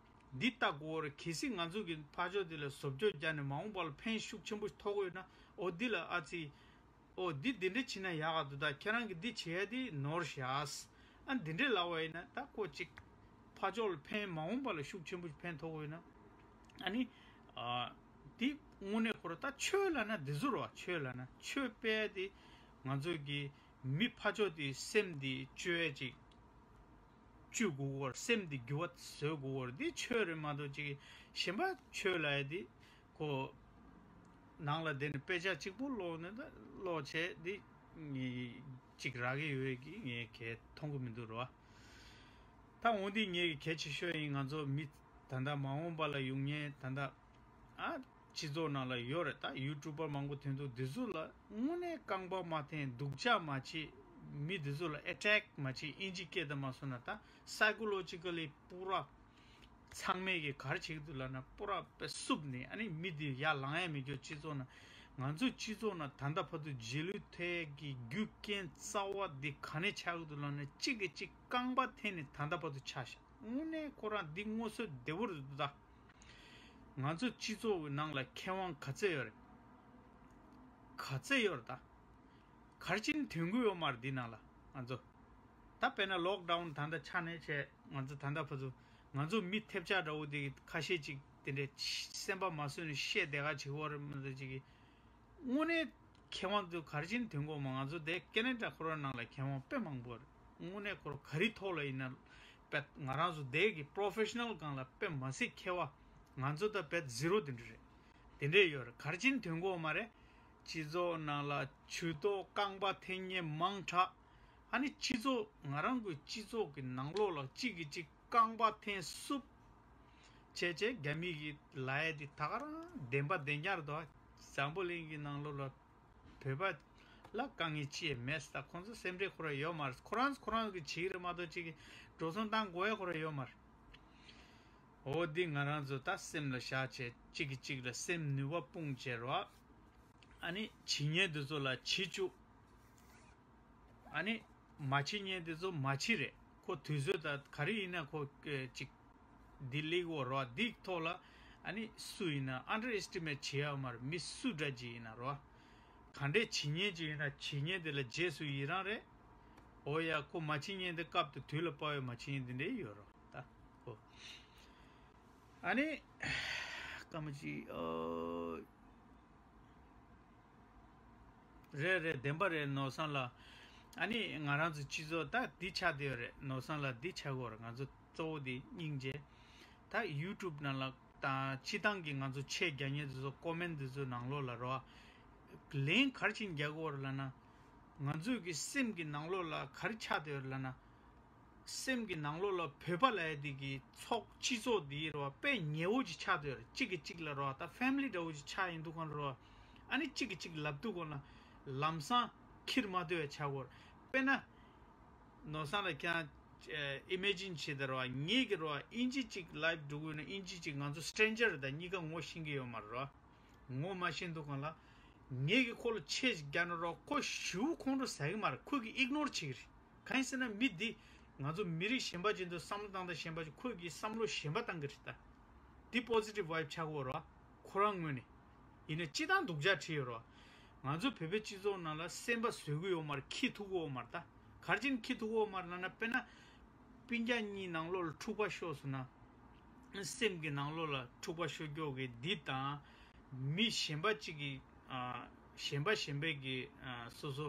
འདི་ལྟ་དགོས་རེད། གལ་སྲིད་ང་ཚོ་གི་ཕར་ཕྱོགས་འདི་ལ་བཟོ་བཅོས་རྒྱག་ནས་མ་འོངས་པ་ལ་ཕན་ཤུགས་ཆེན་པོ་ཐོགས་ཀྱི་ཡོད་ན། འོ་འདི་ལ་ཨ་ཙི། ཨོ་འདི་འདི་འདྲ་བྱེད་ན་ཡག་ག་འདུག་ད་ཁྱེད་རང་གི་འདི་བྱེད་ཡ་འདི་ནོར་ཤག་ཨ་འདི་འདྲ་ལབ་པ་ཡིན་ན་ད་ཁོ་གཅིག་ཕར་ཕྱོགས་ལ་ཕན་མ་འོངས་པ་ལ་ཤུགས་ཆེན་པོ་ཕན་ཐོགས་ཀྱི་ཡོད་ན། ཨ་ནི། ཨ། འདི་དངོས་གནས་ཁོ་རང་ད་ཆོས་ལབ་ན་འདི་ཚོ་རེད་བ། ཆོས་ལབ་ན་ཆོས་སྤེལ་ཡ་འདི་ང་ཚོ་གི་མི་ཕར་ཕྱོགས་འདི་སེམས་འདི་བཅོས་ཡ་ཅིག་བཅོས་དགོས་ཀྱི་ཡོད་རེད། སེམས་འདི་འགྱུར་བ་བཟོ་དགོས་ཀྱི་ཡོད་རེད། འདི་ཆོས་རེད་མ་གཏོགས་ཅིག་གཞན་པ་ཆོས་ལབ་ཡ་འདི་ཁོ་ནང་ལ་བསྡད་ནས་དཔེ་ཆ་གཅིག་པོ་ཀློག་ནས་ད་ཀློག་བྱས་འདི་ངས་ཅིག་རག་གི་ཡོད་ཀྱི་ངས་གས་མཐོང་གི་མི་འདུག་རོ། ད་འོན་ཏེ་ངས་གལ་ཆེ་ཤོས་ཡིན། ང་ཚོ་མི་ད་ལྟ་མ་འོངས་པ་ལ་ཡོང་མཁན་ད་ལྟ་ཨ། སྤྱི་ཚོགས་ནང་ལ་ཡོད་རེད། ད་ཡུ་ཊུབ་པར་མང་པོ་ཐོན་འདུག་འདི་ཚོ་ལ་དངོས་གནས་རྐང་པ་མ་འཐེན། སྡུག་ཅག་མ་བྱེད། མི་འདི་ཚོ་ལ་ཨེ་ཊེག་མ་བྱེད། ཨིན་ཇི་སྐད་དུ་མ་སོང་ན་ད་སའི་ཀོ་ལོ་ཇི་ཀ་ལི་པུ་ར་ཚང་མས་ཀྱི་ག་རེ་བྱེད་ཀྱི་འདུག་ལབ་ན། པུ་ར་དཔེ་བསུབ་ནས་ཨ་ནི་མི་འདི་ཡར་ལངས་ཡ་མེད་རྒྱུ། སྤྱི་ཚོགས་ནང་། ང་ཚོ་སྤྱི་ཚོགས་ནང་ད་ལྟ་བར་དུ་རྗེས་ལུས་ཐེབས་ཀྱི་རྒྱུ་རྐྱེན་རྩ་བ་འདི་ག་ནས་ཆགས་ཀྱི་འདུག་ལབ་ན། གཅིག་གིས་གཅིག་རྐང་པ་འཐེན་ནས་ད་ལྟ་བར་དུ་ཆགས་ཤག་དངོས་གནས་ཁོ་རང་འདི་ངོ་སོ་བདེ་བོ་རེད་འདུག་ད། ང་ཚོ་སྤྱི་ཚོགས་ཀྱི་ནང་ལ་མཁས་དབང་ག་ཚད་ཡོད་རེད། ག་ཚད་ཡོད་རེད་ད། ག་རེ་བྱས་ནས་ཐོན་གྱི་ཡོད་མ་རེད་འདི་ནང་ལ་ང་ཚོ། ད་དཔེར་ན་ལོག་ཌའུན་ད་ལྟ་ཆགས་ནས་བྱས་ང་ཚོ་ད་ལྟ་ཕར་ཚུར་ང་ཚོ་མི་ཐེབས་ཆག་འདྲ་བོ་དེ་ཁ་ཤས་ཅིག་དེ་འདྲའི་སེམས་པ་མ་བཟོད་ནས་བཤད་བསྡད་ག་བྱེད་ཀྱི་ཡོད་རེད་མ་གཏོགས་ཅིག་གི། དངོས་གནས་མཁས་དབང་ཚོ་ག་རེ་བྱས་ནས་ཐོན་གྱི་ཡོད་མ། ང་ཚོ་དེ་ཀེ་ན་ཌ་ཁོ་རང་ནང་ལ་མཁས་དབང་དཔེ་མང་པོ་རེད། དངོས་གནས་ཁོ་རང་ག་རེ་ཐོག་ལ་ཡིན་ན་དཔེ་ང་རང་ཚོ་དེ་གི་པོ་རོ་ཕེ་ཤི་ནལ་སྒང་ལ་དཔེ་མ་སྲིད་མཁས་པ། ང་ཚོ་ད་དཔེ་ཟི་རོ་དེ་འདྲ་རེད། དེ་འདྲས་ཡོད་རེད། ག་རེ་བྱས་ནས་ཐོན་གྱི་ཡོད་མ་རེད། སྤྱི་ཚོགས་ནང་ལ་ཇུས་གཏོགས་རྐང་པ་འཐེན་མཁན་མང་དྲགས། ཨ་ནི་སྤྱི་ཚོགས་ང་རང་གི་སྤྱི་ཚོགས་ཀྱི་ནང་ལོགས་ལ་གཅིག་གིས་གཅིག་རྐང་པ་འཐེན་བསུབ་བྱས་བྱས་རྒྱ་མི་གི་ལབ་ཡ་དེ་ད་ག་རང་བདེན་པ་བདེན་རྐྱང་རེད་དོ། འཛམ་བུ་གླིང་གི་ནང་ལོགས་ལ་བོད་པ་ལ་དཀའ་ངལ་ཅི་ཡང་མེད་ཟེར། ད་ཁོང་ཚོ་སེམས་ཁྲལ་ཁོ་རང་ཡོད་མ་རེད། ཁོ་རང་ཁོ་རང་གི་བྱེད་ཀྱི་རེད་མ་གཏོགས་གཅིག་གིས་འགྲོ་སོང་བཏང་དགོས་ཡ་ཁོ་རང་ཡོད་མ་རེད། འོ་འདི་ང་རང་ཚོ་ད་སེམས་ལ་བཞག་བྱས་གཅིག་གིས་གཅིག་ལ་སེམས་ནུས་པ་སྤུངས་བྱས་རོགས། ཨ་ནི་བྱེད་མཁན་དེ་ཚོ་ལ་བྱེད་བཅུག་ཨ་ནི་མ་བྱེད་མཁན་དེ་ཚོ་མ་བྱེད་རེད། ཁོ་དུས་ཚོད་ད་ག་རེ་ཡིན་ན་ཁོ་ཅིག་འདི་ལེགས་འོ་རོ། འདི་ཐོག་ལ་ཨ་ནི་སུ་ཡིན་ན་ཨན་ཌར་ཨེ་སི་ཊི་མེཊ་བྱེད་ཡ་མ་རེད། མི་སུ་འདྲ་ཅིག་ཡིན་ན་རོ། ག་འདྲས་བྱེད་མཁན་ཅིག་ཡིན་ན་བྱེད་མཁན་དེ་ལ་རྗེས་སུ་ཡི་རང་རེད། འོ་ཡ་ཁོ་མ་བྱེད་མཁན་དེ་སྐབས་དེ་དུས་ལ་དཔའ་བའི་མ་བྱེད་མཁན་དེ་འདྲས་ཡོད་རོ་ད་ཁོ། ཨ་ནི། སྐར་མ་གཅིག་ཨོ། རེད་རེད། བདེན་པ་རེད་ནོར་བཟང་ལགས། ཨ་ནི་ང་རང་ཚོ་སྤྱི་ཚོགས་ད་འདི་ཆགས་བསྡད་ཡོད་རེད། ནོར་བཟང་ལགས་འདི་ཆགས་ཀྱི་ཡོད་རེད། ང་ཚོ་གཙོ་བོ་འདི་སྙིང་རྗེ། ད་ཡུ་ཊུབ་ནང་ལ་དང་སྤྱི་བཏང་གི་ང་ཚོ་ཆེད་རྒྱག་མཁན་དེ་ཚོ་ཀོ་མེན་དེ་ཚོ་ནང་ལོགས་ལ་རོ། ལན་ག་རེ་བྱས་ནས་རྒྱག་གི་ཡོད་རེད་ལབ་ན། ང་ཚོས་ཀྱི་སེམས་ཀྱི་ནང་ལོགས་ལ་ག་རེ་ཆགས་བསྡད་ཡོད་རེད་ལབ་ན། སེམས་ཀྱི་ནང་ལོགས་ལ་བོད་པ་ལབ་ཡ་དེ་གི་ཚོགས་སྤྱི་ཚོགས་འདི་རེད་བ། དཔེ་ཉེ་བོ་ཅིག་ཆགས་བསྡད་ཡོད་རེད། གཅིག་གིས་གཅིག་ལ་རེད་བ། ད་ཕེ་མི་ལི་འདྲ་བོ་ཅིག་ཆགས་ཡིན་དུས་སྒང་ལ་རེད་བ། ཨ་ནི་གཅིག་གིས་གཅིག་ལབ་དུས་སྒང་ལ་ལམ་སང་ཁྱེར་མ་ཐུབ་ཡ་ཆགས་ཀྱི་ཡོད་རེད། དཔེར་ན། ནོར་བཟང་ལགས་ཁྱེད་རང་ཨེ་ཨི་མེ་ཇིན་བྱེད་དང་རེད་བ། ངེད་ཀྱིས་རེད་བ། ཨིན་ཇི་གཅིག་ལའིབ་འགྲོ་གི་ཡོད་ན་ཨིན་ཇི་གཅིག་ང་ཚོ་སི་ཊེན་ཇར་རེད། ད་གཉིས་ཀ་ངོ་ཤེས་ཀྱི་ཡོད་མ་རེད་བ། ངོ་མ་ཤེས་དུས་སྒང་ལ། ངེད་ཀྱིས་ཁོ་ལ་ཆེད་ཅིག་རྒྱག་ན་རོགས་ཁོ་ཞེ་པོ་ཁོང་ཁྲོ་ཟ་གི་མ་རེད། ཁོ་གིས་ཨིག་ནོར་བྱེད་ཀྱི་རེད། གང་ཡིན་ཟེར་ན་མི་འདི་ང་ཚོ་མི་རིགས་གཞན་པ་ཅིག་འདུག་བསམ་བློ་བཏང་སྟངས་གཞན་པ་ཅིག་ཁོ་གིས་བསམ་བློ་གཞན་པ་བཏང་གི་རེད་ད། འདི་པོ་སི་ཊིབ་ཝའིབ་ཆགས་ཀྱི་ཡོད་རེད་བ། ཁོ་རང་ངོས་ནས། ཡིན་ན་སྤྱི་བཏང་སྡུག་ཅག་བྲིས་ཡོད་རེད་བ། ང་ཚོ་བོད་པའི་སྤྱི་ཚོགས་ནང་ལ་སེམས་པ་བཟོད་ཀྱི་ཡོད་མ་རེད། ཁྱི་ཐུག་གི་ཡོད་མ་རེད་ད། ག་རེ་བྱས་ནས་ཁྱི་ཐུག་གི་ཡོད་མ་རེད་ལབ་ན། དཔེར་ན། སྤུན་ཀྱག་གཉིས་ནང་ལོགས་ལ་འཁྲུག་པ་ཤོར་སོང་ན། སེམས་ཀྱི་ནང་ལོགས་ལ་འཁྲུག་པ་ཤོར་རྒྱུ་གི་འདི་དང་། མི་གཞན་པ་གཅིག་གིས་ཨ། གཞན་པ་གཞན་པའི་གི་ཨ། སོ་སོ་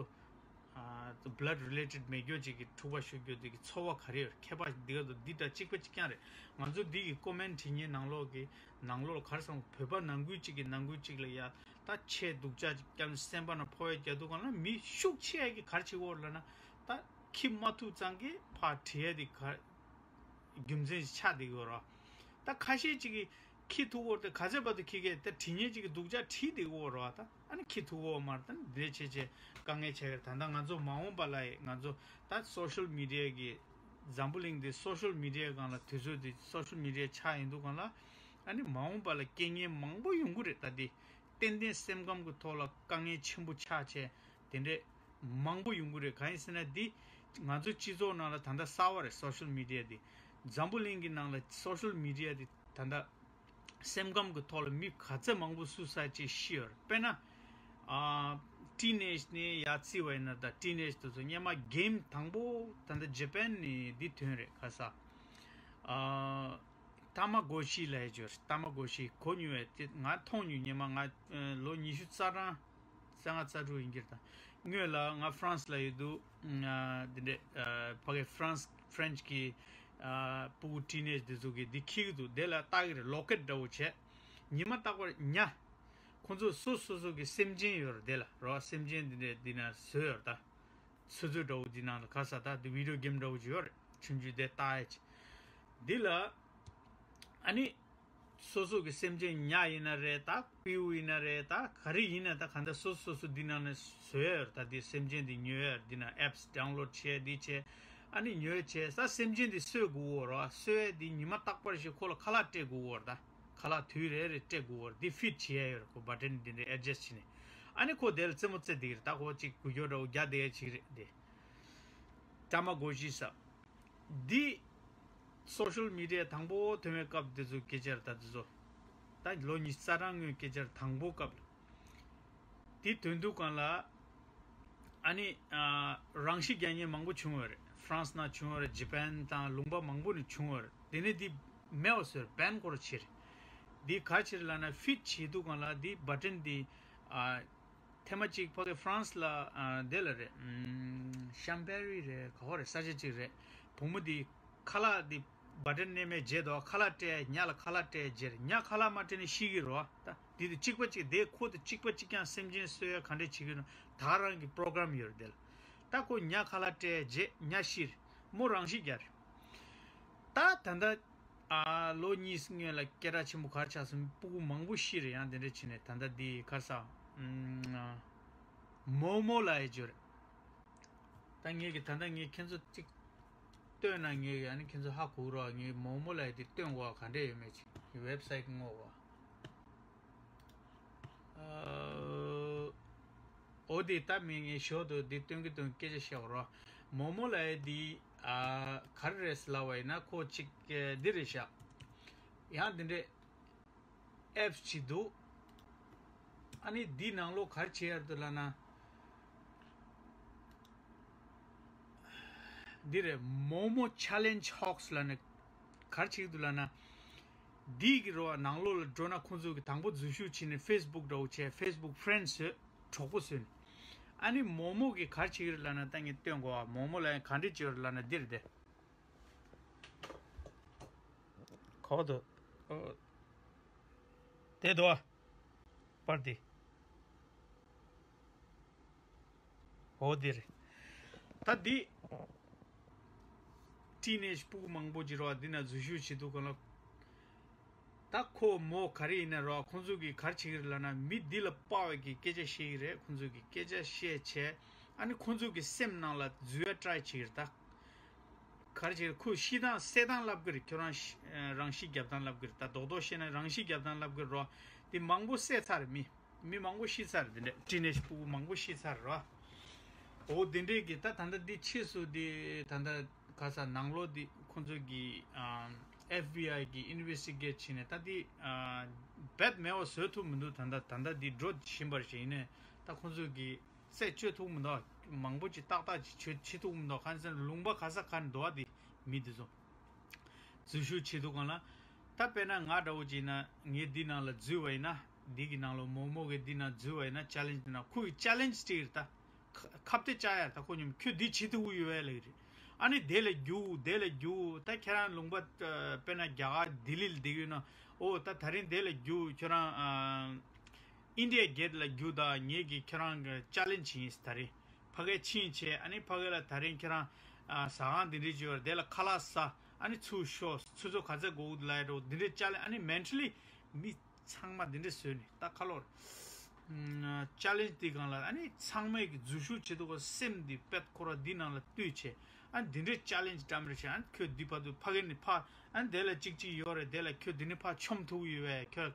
ཨ། བྷ་ལཌ་རི་ལེ་ཊེཌ་མེད་རྒྱུ་གཅིག་གི་འཁྲུག་པ་ཤོར་རྒྱུ་འདི་གི་ཚོར་བ་ག་རེ་ཡོད། ཁྱད་པར་འདི་ག་དང་འདི་འདྲ་གཅིག་པ་གཅིག་རྐྱང་རེད། ང་ཚོ་འདི་གི་ཀོ་མེན་བྲིས་མཁན་ནང་ལོགས་ཀྱི་ནང་ལོགས་ལ་ག་རེ་བསམ། བོད་པ་ནང་ཁུལ་གཅིག་གིས་ནང་ཁུལ་གཅིག་ལ་ཡ་ད་ཆེས་སྡུག་ཅག་ཅིག་བརྒྱབ་ནས་སེམས་པ་ནང་ཕོག་ཡ་རྒྱག་དུས་སྒང་ལ་མི་ཤུགས་ཆེ་ཡ་གིས་ག་རེ་བྱེད་ཀྱི་ཡོད་ལབ་ན། ད་ཁྱི་མ་ཐུག་ཙང་གི་ཕར་བྲིས་ཡ་འདི་ག་རེ། རྒྱུ་མཚན་ཞིག་ཆགས་བསྡད་ཀྱི་ཡོད་རེད་བ། ད་ཁ་ཤས་ཅིག་གིས་ཁྱི་ཐུག་གི་ཡོད་རེད་དེ་ག་ཚད་བར་དུ་ཁྱི་གས་ད་བྲིས་མཁན་ཅིག་གིས་སྡུག་ཅག་བྲིས་བསྡད་ཀྱི་ཡོད་རེད་བ། ད་ཨ་ནི་ཁྱི་ཐུག་གི་ཡོད་མ་རེད། ད་འདི་འདྲ་བྱས་བྱས་དཀའ་ངལ་ཆགས་ཀྱི་རེད། ད་ལྟ་ང་ཚོ་མ་འོངས་པ་ལ་ཡི་ང་ཚོ་ད་སོ་ཤལ་མི་ཌི་ཡ་གི་འཛམ་བུ་གླིང་འདི་སོ་ཤལ་མི་ཌི་ཡ་སྒང་ལ་དུས་ཚོད་འདི་སོ་ཤལ་མི་ཌི་ཡ་ཆགས་ཡིན་དུས་སྒང་ལ་ ཨ་ནི་མ་འོངས་པ་ལ་རྐྱེན་ངན་མང་པོ་ཡོང་གི་རེད། ད་འདི་ཏན་ཏན་སེམས་ཁམས་ཀྱི་ཐོག་ལ་དཀའ་ངལ་ཆེན་པོ་ཆགས་བྱས་དེ་འདྲས་མང་པོ་ཡོང་གི་རེད། གང་ཡིན་ཟེར་ན་འདི་ང་ཚོ་སྤྱི་ཚོགས་ནང་ལ་ད་ལྟ་གསར་བ་རེད། སོ་ཤལ་མི་ཌི་ཡ་འདི། འཛམ་བུ་གླིང་གི་ནང་ལ་སོ་ཤལ་མི་ཌི་ཡ་འདི་ད་ལྟ་སེམས་ཁམས་ཀྱི་ཐོག་ལ་མི་ག་ཚད་མང་པོ་སུ་སའིཌ་བྱས་ཤི་ཡོད་རེད། དཔེར་ན་ཨ་ཊི་ནེཇ་ནས་ཡར་བརྩིས་པ་ཡིན་ན། ད་ཊི་ནེཇ་དེ་ཚོ་སྔོན་མ་གེམ་དང་པོ་ད་ལྟ་ཇ་པན་ནས་འདི་ཐོན་རེད། ག་ས་ཨ་ཏ་མ་གོ་ཤི་ལབ་ཡས་ཅིག་ཡོད་རེད། ཏ་མ་གོ་ཤི་གོ་མྱོང་བས། དེ་ང་མཐོང་མྱོང་། སྔོན་མ་ང་ལོ་ཉི་ཤུ་རྩ་གྲངས་རྩ་ལྔ་རྩ་དྲུག་ཡིན་གྱི་རེད། ད་སྔོན་ལ་ང་ཧྥ་རན་སི་ལ་ཡོད་དུས་ཨ་འདི་འདྲས་ཨ་ཕ་གི་ཧྥ་རན་སི་ཕ་རན་སི་གི་ཨ་ཕྲུ་གུ་ཊི་ནེཇ་དེ་ཚོ་གིས་འདི་འཁྱེར་གྱི་འདུག་དེ་ལ་ལྟ་གི་རེད། ལོ་ཀེཊ་འདྲ་བོ་བྱས། ཉི་མ་རྟག་པར་ཉ། ཁོང་ཚོ་སོ་སོ་སོ་གི་སེམས་ཅན་ཡོད་རེད། དེ་ལ་རོ་སེམས་ཅན་འདི་འདྲས་འདི་ན་བཟོས་ཡོད་རེད། ད་ཆུ་ཚོད་འདྲ་བོ་འདི་ནང་ལ་ག་ས་ད་འདི་བི་ཌི་ཡོ་གེམ་འདྲ་བོ་ཅིག་ཡོད་རེད། ཆུང་ཆུང་དེ་ལྟ་ཡས་ཅིག་འདི་ལ་ཨ་ནི་སོ་སོ་གི་སེམས་ཅན་ཉ་ཡིན་ན་རེད། ད་སྤྲེའུ་ཡིན་ན་རེད། ད་ག་རེ་ཡིན་ན་ད་ག་འདྲ་སོ་སོ་སོ་འདི་ནང་ནས་བཟོས་ཡོད་རེད། ད་འདི་སེམས་ཅན་འདི་ཉོ་ཡས་འདི་ན་ཨེབ་སི་ཌའུན་ལོཌ་བྱས་འདི་བྱས། ཨ་ནི་ཉོས་བྱས་ས་སེམས་ཅན་འདི་གསོད་དགོས་ཡོད་རེད། གསོད་ཡས་འདི་ཉི་མ་རྟག་པར་ཞིག་ཁོ་ལ་ཁ་ལག་སྤྲད་དགོས་ཡོད་རེད། ད་ཁ་ལག་དུས་རེ་རེ་སྤྲད་དགོས་ཡོད་རེད། འདི་ཕིཌ་བྱེད་ཡས་ཡོད་རེད། ཁོ་བ་ཊན་འདི་འདྲ་ཨེ་ཌི་ཇ་སི་སི་བྱས་ནས། ཨ་ནི་ཁོ་དེ་ལ་རྩེད་མོ་རྩེ་བསྡད་ཀྱི་རེད། ད་ཁོ་གཅིག་འགུལ་སྐྱོད་འདྲ་བོ་རྒྱག་བསྡད་ཡས་ཅིག་རེད་དེ། ཏ་མ་གོ་ཤི་ས། འདི་སོ་ཤལ་མི་ཌི་ཡ་དང་པོ་ཐོན་པའི་སྐབས་དེ་ཚོ་སྐད་ཆ་རེད། ད་དེ་ཚོ་ད་ལོ་ཉི་ཤུ་རྩ་གྲངས་སྔོན་སྐད་ཆ་རེད། དང་པོ་སྐབས་ལ། དེ་ཐོན་དུས་སྒང་ལ་ཨ་ནི་ཨ་རང་ཤི་རྒྱག་མཁན་མང་པོ་བྱུང་བ་རེད། ཧྥ་རན་སི་ནང་བྱུང་བ་རེད། ཇ་པན་དང་ལུང་པ་མང་པོ་ནས་བྱུང་བ་རེད། དེ་ནས་འདི་མེད་པ་བཟོས་རེད། བེན་སྐོར་བྱས་རེད། འདི་ག་རེ་བྱས་རེད་ལབ་ན་ཕིཌ་བྱེད་དུས་སྒང་ལ་འདི་བ་ཊན་འདི་ཨ་ཐེངས་མ་གཅིག་ཕ་གི་ཧྥ་རན་སི་ལ་ཨ་དེ་ལ་རེད། ཨམ་ཤམ་པེ་རི་རེད། ག་པར་རེད། ས་ཆ་གཅིག་རེད། བུ་མོ་འདི་ཁ་ལག་འདི་བ་ཊན་མནན་མཁན་བརྗེད་འདུག་ཁ་ལག་སྤྲད་ཉ་ལ་ཁ་ལག་སྤྲད་བརྗེད། ཉ་ཁ་ལག་མ་སྤྲད་ན་ཤི་གི་རེད་བ། ད་འདི་དང་གཅིག་པ་གཅིག་དེ་ཁོ་དང་གཅིག་པ་གཅིག་རྐྱང་སེམས་ཅན་གསོད་ཡ་ག་འདྲས་བྱེད་ཀྱི་ཡོད་ན་ད་ག་རང་གི་པྲོ་གྷ་རམ་ཡོད་རེད་དེ་ལ། ད་ཁོ་ཉ་ཁ་ལག་སྤྲད་བརྗེད་ཉ་ཤི་རེད། མོ་རང་ཤི་རྒྱག་རེད། ད་ད་ལྟ་ཨ་ལོ་གཉིས་སྔོན་ལ་སྐད་གྲགས་ཆེན་པོ་ག་རེ་ཆགས་སོང་། སྤུ་གུ་མང་པོ་ཤི་རེད། ཡང་དེ་འདྲས་བྱས་ནས་ད་ལྟ་འདི་ག་རེ་ཟ། མོ་མོ་ལབ་ཡས་ཅིག་ཡོད་རེད། ད་ངས་ཀྱི་ད་ལྟ་ངས་ཁྱེད་ཚོ་གཅིག་སྟོན་ན་ངས་ཀྱི་ཨ་ནི་ཁྱེད་ཚོ་ཧ་གོ་རོགས། ངས་མོ་མོ་ལབ་ཡས་དེ་སྟོན་དགོས་པ་ག་འདྲས་ཡོད་མེད་ཅིག་ཝེབ་སའིཊ་སྔོག་པ། ཨ་འོ་དེ་ད་མི་ངས་ཞོར་དུ་འདི་སྟོན་གྱི་སྟོན་སྐད་ཆ་བཤད་རོགས། མོ་མོ་ལབ་ཡས་འདི་ཨ་ག་རེ་རེད་ལབ་པ་ཡིན་ན་ཁོ་གཅིག་འདི་རེད་ཤག་ཡང་འདི་འདྲས། ཨེབ་སི་ཅིག་འདུག་ཨ་ནི་འདི་ནང་ལོགས་ག་རེ་བྱེད་ཡ་རེད་འདུག་ལབ་ན། འདི་རེད། མོ་མོ་ཆེ་ལེན་ཇི་ཧོག་སི་ལབ་ནས་ག་རེ་བྱེད་ཀྱི་འདུག་ལབ་ན། འདི་གི་རོ་ནང་ལོགས་ལ་འགྲོ་ན་ཁོང་ཚོ་གི་དང་པོ་འཛུལ་ཞུགས་བྱས་ནས་ཕེ་སི་བུག་འདྲ་བོ་བྱས། ཕེ་སི་བུག་ཕེ་རེན་ཌི་བཟོས། གྲོགས་པོ་བཟོས་ནས། ཨ་ནི་མོ་མོ་གི་ག་རེ་བྱེད་ཀྱི་རེད་ལབ་ན། ད་ངས་སྟོན་དགོས་པ། མོ་མོ་ལབ་ཡས་ག་འདྲས་བྱེད་ཀྱི་རེད་ལབ་ན་འདི་རེད་དེ། གོ་འདུག་དེ་འདུག་པ། པར་དེ། འོ་དེ་རེད། ད་འདི་ཊི་ནེཇ་སྤུ་གུ་མང་པོ་ཅིག་རོ་འདི་ན་འཛུལ་ཞུགས་བྱེད་དུས་སྒང་ལ། ད་ཁོ་མོ་ག་རེ་ཡིན་ན་རོ་ཁོང་ཚོ་གིས་ག་རེ་བྱེད་ཀྱི་རེད་ལབ་ན། མི་འདི་ལ་དཔའ་བའི་གི་སྐད་ཆ་བཤད་ཀྱི་རེད། ཁོང་ཚོ་གིས་སྐད་ཆ་བཤད་བྱས། ཨ་ནི་ཁོང་ཚོ་གི་སེམས་ནང་ལ་འཛུལ་ཡ་ཊ་རའི་བྱེད་ཀྱི་རེད་ད། ག་རེ་བྱེད། ཁོས་ཤི་སྟངས་བསད་སྟངས་ལབ་ཀྱི་རེད། ཁྱོད་རང་ཤི་ཨ་རང་ཤི་རྒྱབ་སྟངས་ལབ་ཀྱི་རེད། ད་རྡོག་རྡོག་བཤད་ན་རང་ཤི་རྒྱབ་སྟངས་ལབ་ཀྱི་རེད་རོ། དེ་མང་པོ་བསད་ཚར་རེད། མི་མི་མང་པོ་ཤི་ཚར་རེད། དེ་འདྲས་ཊི་ནེཇ་སྤུ་གུ་མང་པོ་ཤི་ཚར་རེད་རོ། འོ་དེ་འདྲས་ཀྱི་ད་ད་ལྟ་འདི་ཕྱིས་སུ་དེ་ད་ལྟ་ག་ས་ནང་ལོགས་དེ་ཁོང་ཚོ་གི་ཨ་ཨེཕ་བི་ཨའི་གི་ཨིན་ཝེ་སི་ཊི་གེཊ་བྱས་ནས་ད་འདི་ཨ་རྦད་མེད་པ་བཟོ་ཐུབ་མི་འདུག་ད་ལྟ་ད་ལྟ་འདི་འགྲོ་བཞིན་པ་རེད། ཡིན་ནའི་ད་ཁོང་ཚོ་གི་རྩད་གཅོད་ཐུབ་མི་འདུག་མང་པོ་ཅིག་ཏག་ཏག་ཅིག་བྱེད་བྱེད་ཐུབ་མི་འདུག་གང་ཟེར་ན་ལུང་པ་ག་ས་ག་ནས་འདུག་བ། དེ་མི་དེ་ཚོ་འཛུལ་ཞུགས་བྱེད་དུས་སྒང་ལ། ད་དཔེར་ན་ང་འདྲ་བོ་ཅིག་ཡིན་ན་ངས་འདི་ནང་ལ་འཛུལ་བ་ཡིན་ན། འདི་གི་ནང་ལ་མོ་མོ་གིས་འདི་ནང་འཛུལ་བ་ཡིན་ན། ཆེ་ལེན་ཇི་འདི་ནང་ཁོ་གིས་ཆེ་ལེན་ཇི་སྤྲད་ཀྱི་རེད་ད། ཁ་ཁ་གཏད་བཅག་ཡ་རེད་ད། ཁོ་མཉམ་ཁྱོད་འདི་བྱེད་ཐུབ་ཀྱི་ཡོད་པས་ལབ་ཀྱི་རེད། ཨ་ནི་དེ་ལ་རྒྱུགས། དེ་ལ་རྒྱུགས། ད་ཁྱེད་རང་ལུང་པ་ཨ་དཔེར་ན་རྒྱ་གར་ལྡི་ལི་ལ་བསྡད་ཀྱི་ཡོད་ན། ཨོ་ད་ད་རིང་དེ་ལ་རྒྱུགས། ཁྱོད་རང་ཨ། ཨིན་ཌི་ཡ་གེཊ་ལ་རྒྱུགས་དང་། ངེད་ཀྱིས་ཁྱེད་རང་གི་ཆེ་ལེན་ཇི་བྱེད་ཡིན། ད་རིང་ཕ་གིར་ཕྱིན་བྱས། ཨ་ནི་ཕ་གི་ལ་ད་རིང་ཁྱེད་རང་ཨ་ཟ་ཁང་འདི་འདྲས་ཅིག་ཡོད་རེད། དེ་ལ་ཁ་ལག་ཟ། ཨ་ནི་ཚུར་ཤོག་ཆུ་ཚོད་ག་ཚོད་འགོར་གི་འདུག་ལབ་ཡ་འདྲ་བོ་འདི་འདྲས་ཆེ་ལེན། ཨ་ནི་མེན་ཊ་ལི་མི་ཚང་མ་འདི་འདྲས་བཟོས་ནས་ད་ཁ་ལོར་ཆེ་ལེན་ཇི་འདི་སྒང་ལ། ཨ་ནི་ཚང་མས་ཀྱི་འཛུལ་ཞུགས་བྱེད་དུས་སྐབས་སེམས་འདི་དཔེ་ཁོ་ར་འདི་ནང་ལ་བཏུད་བྱས། ཨ་འདི་འདྲའི་ཅ་ལེན་ཇི་འདྲ་མི་རེད་ཤག་ཨ་ཁྱོད་འདི་བར་དུ་ཕ་གི་ནས་ཕ་ཨ་འདི་ལ་གཅིག་གཅིག་ཡོད་རེད། དེ་ལ་ཁྱོད་འདི་ནས་ཕར་མཆོང་ཐུབ་ཡོད་པས། ཁྱོད་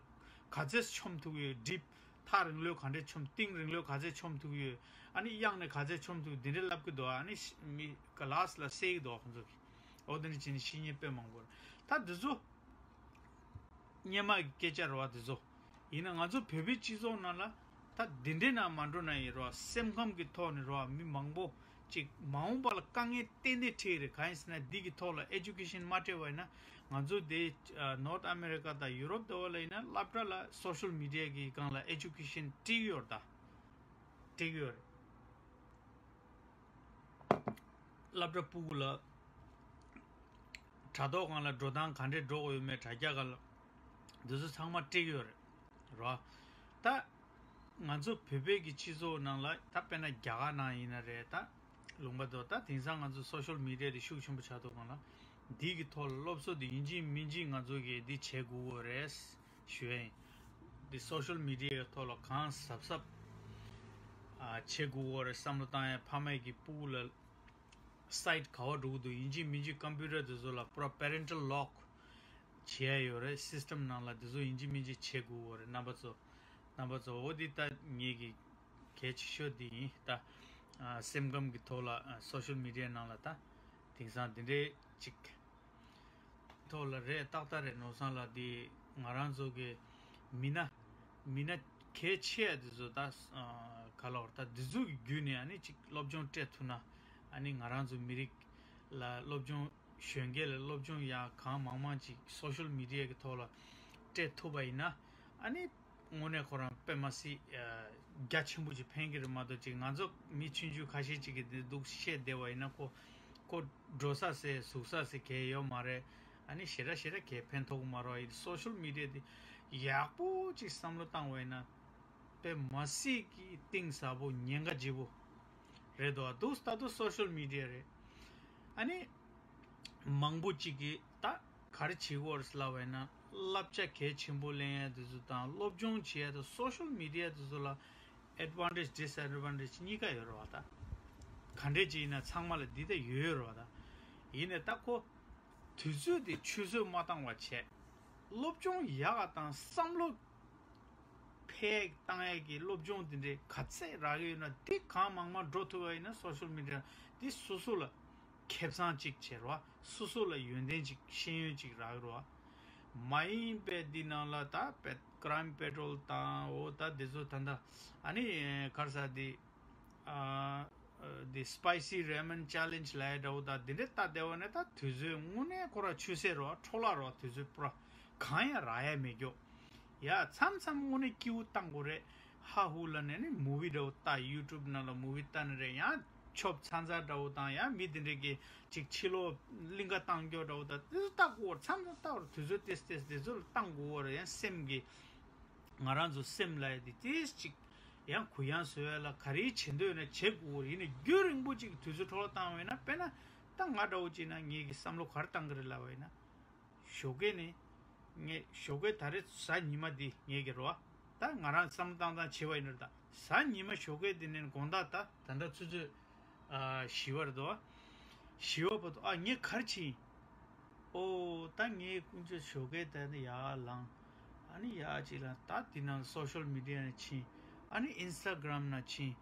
ག་ཚད་མཆོང་ཐུབ་ཡོད། སྒྲིབ་ཐག་རིང་ལོས་ག་འདྲས་མཆོང་། གཏིང་རིང་ལོས་ག་ཚད་མཆོང་ཐུབ་ཡོད། ཨ་ནི་གཡང་ནས་ག་ཚད་མཆོང་ཐུབ། འདི་འདྲས་ལབ་གི་འདུག་ཨ་ནི་ཤི་མི་ག་ལགས་ལ་བསད་ཀྱི་འདུག་ཁོང་ཚོ་གིས། འོ་དེ་འདྲ་བྱས་ནས་ཤི་མཁན་དཔེ་མང་པོ་རེད། ད་འདི་ཚོ་སྔོན་མ་གི་སྐད་ཆ་རེད་བ་དེ་ཚོ། ཡིན་ན་ང་ཚོ་བོད་པའི་སྤྱི་ཚོགས་ནང་ལ་ད་འདི་འདྲའི་ནང་མ་འགྲོ་ན་ཡིན་རེད་བ། སེམས་ཁམས་ཀྱི་ཐོག་ནས་རེད་བ། མི་མང་པོ་ཅིག་མ་འོངས་པ་ལ་དཀའ་ངལ་ཏན་ཏན་འཕྲད་ཀྱི་རེད། གང་ཡིན་ཟེར་ན་འདི་གི་ཐོག་ལ་ཨེ་ཌུ་ཀེ་ཤན་མ་སྤྲད་པ་ཡིན་ན། ང་ཚོ་དེ་ནོར་ཐ་ཨ་མེ་རི་ཀ་དང་ཡུ་རོབ་དེ་བ་ལ་ཡིན་ན་སློབ་གྲྭ་ལ་སོ་ཤལ་མི་ཌི་ཡ་གི་སྒང་ལ་ཨེ་ཌུ་ཀེ་ཤན་སྤྲད་ཀྱི་ཡོད་རེད་ད། སྤྲད་ཀྱི་ཡོད་རེད། སློབ་གྲྭ་ཕྲུ་གུ་ལ་དྲ་ཐོག་སྒང་ལ་འགྲོ་སྟངས་ག་འདྲས་འགྲོ་དགོས་ཡོད་མེད། དྲ་རྒྱ་སྒང་ལ་འདི་ཚོ་ཚང་མ་སྤྲད་ཀྱི་ཡོད་རེད་རོ། ད་ང་ཚོ་བོད་པའི་གི་སྤྱི་ཚོགས་ནང་ལ་ད་དཔེར་ན་རྒྱ་གར་ནང་ཡིན་ན་རེད། ད་ལུང་པ་དོ་ད་དེང་སང་ང་ཚོ་སོ་ཤལ་མི་ཌི་ཡ་དེ་ཤུགས་ཆེན་པོ་ཆགས་ཐུབ་གང་ལ་འདི་གི་ཐོག་ལ་སློབ་གསོ་དེ་ཡིན་གཅིག་མིན་གཅིག་ང་ཚོ་གི་འདི་བྱེད་དགོས་ཀྱི་རེད། ཞུ་ཡ་ཡིན། འདི་སོ་ཤལ་མི་ཌི་ཡའི་ཐོག་ལ་གང་གཟབ་གཟབ་ཨ་བྱེད་དགོས་ཀྱི་རེད་བསམ་བློ་བཏང་ཡ། ཕ་མས་ཀྱི་སྤུ་གུ་ལ་སའིཊ་ག་བ་འགྲོ་གི་འདུག་ཡིན་གཅིག་མིན་གཅིག་ཀམ་པུ་ཊར་དེ་ཚོ་ལ་པུ་ར་པེ་རེན་ཊལ་ལོག་བྱེད་ཡ་ཡོད་རེད། སིས་ཊམ་ནང་ལ་དེ་ཚོ་ཡིན་གཅིག་མིན་གཅིག་བྱེད་དགོས་ཀྱི་རེད། རྣམ་པ་ཚོ་རྣམ་པ་ཚོ་འོ་འདི་ད་ངེད་ཀྱི་གལ་ཆེ་ཤོས་འདི་ཡིན་ད། ཨ་སེམས་ཁམས་ཀྱི་ཐོག་ལ་ཨ་སོ་ཤལ་མི་ཌི་ཡའི་ནང་ལ་ད་དེང་སང་འདི་འདྲའི་ཅིག་ཐོག་ལ་རེད། ཏག་ཏག་རེད། ནོར་བཟང་ལགས་འདི་ང་རང་ཚོ་གི་མི་སྣ་མི་སྣ་གལ་ཆེ་ཡ་དེ་ཚོ་ད་ག་ལ་བར་ད་འདི་ཚོ་གི་བརྒྱུད་ནས་ཨ་ནི་ཅིག་སློབ་སྦྱོང་སྤྲད་ཐུབ་ན། ཨ་ནི་ང་རང་ཚོ་མི་རིགས་ལ་སློབ་སྦྱོང་གཞོན་སྐྱེས་ལ་སློབ་སྦྱོང་ཡང་གང་མང་མང་ཅིག་སོ་ཤལ་མི་ཌི་ཡ་གི་ཐོག་ལ་སྤྲད་ཐུབ་པ་ཡིན་ན་ཨ་ནི། དངོས་གནས་ཁོ་རང་དཔེ་མ་སྲིད་ཨ་རྒྱ་ཆེན་པོ་ཅིག་ཕན་གྱི་རེད་མ་གཏོགས་ཅིག་ང་ཚོ་མི་ཆུང་ཆུང་ཁ་ཤས་ཅིག་གིས་འདི་འདུག་བཤད་བསྡད་པ་ཡིན་ན་ཁོ་ཁོ་འགྲོ་ས་ཟེར་ཟུག་ས་ཟེར་གས་ཡོད་མ་རེད། ཨ་ནི་ཞེ་དྲག་ཞེ་དྲག་གས་ཕན་ཐོགས་ཀྱི་མ་རེད་བ། ཡིན་སོ་ཤལ་མི་ཌི་ཡ་འདི་ཡག་པོ་ཅིག་བསམ་བློ་བཏང་བ་ཡིན་ན་དཔེ་མ་སྲིད་ཀྱི་གཏིང་ཟབ་པོ་ཉེན་ཁ་ལྗིད་པོ་རེད་དོ། འདུག་ད་དུང་སོ་ཤལ་མི་ཌི་ཡ་རེད། ཨ་ནི། མང་པོ་གཅིག་གིས་ད་ག་རེ་བྱེད་དགོས་རེད་ལབ་པ་ཡིན་ན་བསླབ་བྱ་གལ་ཆེན་པོ་ལེན་ཡ་དེ་ཚོ་དང་སློབ་སྦྱོང་བྱེད་ཡ་དང་སོ་ཤལ་མི་ཌི་ཡ་དེ་ཚོ་ལ་ཨེཌ་ཝན་ཊེཇ་ཌིས་ཨེཌ་ཝན་ཊེཇ་གཉིས་ཀ་ཡོད་རེད་བ། ད་ག་འདྲས་ཅིག་ཡིན་ན་ཚང་མ་ལ་འདི་ད་ཡོད་ཡོད་རེད་བ། ད་ཡིན་ནའི་ད་ཁོ་དུས་ཚོད་དེ་ཆུད་ཟོས་མ་བཏང་བ་བྱས་སློབ་སྦྱོང་ཡག་ག་དང་བསམ་བློ་ཕལ་བཏང་ཡས་ཀྱི་སློབ་སྦྱོང་དེ་འདྲའི་ག་ཚད་རག་གི་ཡོད་ན་དེ་གང་མང་མང་འགྲོ་ཐུབ་པ་ཡིན་ན་སོ་ཤལ་མི་ཌི་ཡ་དེ་སོ་སོ་ལ་ཁེ་བཟང་གཅིག་བྱེད་རོགས། སོ་སོ་ལ་ཡོན་ཏན་གཅིག་ཤེས་ཡོན་གཅིག་རག་རོགས། མ་ཡིན་པའི་འདི་ནང་ལ་ད་པེ་ཀྲའིམ་པེ་ཊོལ་དང་འོ་ད་དེ་ཚོ་ད་ད་ཨ་ནི་ག་རེ་ཟེར་དེ་ཨ་དེ་སི་པའི་སི་རེ་མན་ཅེ་ལེན་ཇི་ལབ་ཡ་འདྲ་བོ་ད་དེ་འདྲའི་ད་བསྡད་པ་ནས་ད་དུས་ཚོད་དངོས་གནས་ཁོ་ར་ཆུད་ཟོས་རོགས། འཕྲོ་བརླག་རོགས། དུས་ཚོད་པུ་ར་གང་ཡང་རག་ཡ་མེད་རྒྱུ། ཡ་མཚམས་མཚམས་དངོས་གནས་སྐྱིད་པོ་བཏང་དགོས་རེད། ཧ་ཧུ་ལ་ནས་ནི་མུ་ཝི་འདྲ་བོ་ལྟ། ཡུ་ཊུབ་ནང་ལ་མུ་ཝི་ལྟ་ནི་རེད། ཡང་ཆོབ་ཚ་ཚ་འདྲ་བོ་དང་ཡང་མི་དེ་འདྲས་ཀྱི་ཅིག་ཕྱི་ལོགས་གླིང་ག་བཏང་རྒྱུ་འདྲ་བོ་དང་དེ་ཚོ་ལྟ་དགོས། མཚམས་མཚམས་ལྟ་བར་དུས་ཚོད་ཏེས་ཏེས་དེ་ཚོ་ལ་བཏང་དགོས་རེད། ཡང་སེམས་ཀྱི་ང་རང་ཚོ་སེམས་ལ་ཡ་དེ་ཏེས་ཅིག་ཡང་གུ་ཡངས་བཟོ་ཡ་ལ་ག་རེ་བྱེད་འདོད་ན་བྱེད་དགོས་རེད། ཡིན་ནའི་རྒྱུན་རིང་པོ་ཅིག་དུས་ཚོད་འཕྲོ་བརླག་བཏང་བ་ཡིན་ན་དཔེར་ན་ད་ང་འདྲ་བོ་ཅིག་ན་ངེད་ཀྱི་བསམ་བློ་ག་རེ་བཏང་གི་རེད་ལབ་པ་ཡིན་ན། ཞོགས་ཀས་ནི། ངས་ཞོགས་ཀས་ད་རེས་གཟའ་ཉི་མ་འདི་ངེད་ཀྱི་རོ། ད་ང་རང་བསམ་བློ་བཏང་སྟངས་བྱས་པ་ཡིན་ན་ད་གཟའ་ཉི་མ་ཞོགས་ཀས་འདི་ནས་དགོང་དག་ད་ད་ལྟ་ཆུ་ཚོད་ཨ་བཞི་པ་རེད་དོ། བཞི་པ་བར་དུ་ཨ་ངས་ག་རེ་བྱས་ཡིན། ཨོ་ད་ངས་དཀོན་མཆོག་ཞོགས་ཀས་ད་ནི་ཡར་ལངས། ཨ་ནི་ཡར་ཅིག་ལངས། ད་འདི་ནང་སོ་ཤལ་མི་ཌི་ཡ་ནང་ཕྱིན། ཨ་ནི་ཨིན་སི་ཊ་གྷ་རམ་ནང་ཕྱིན།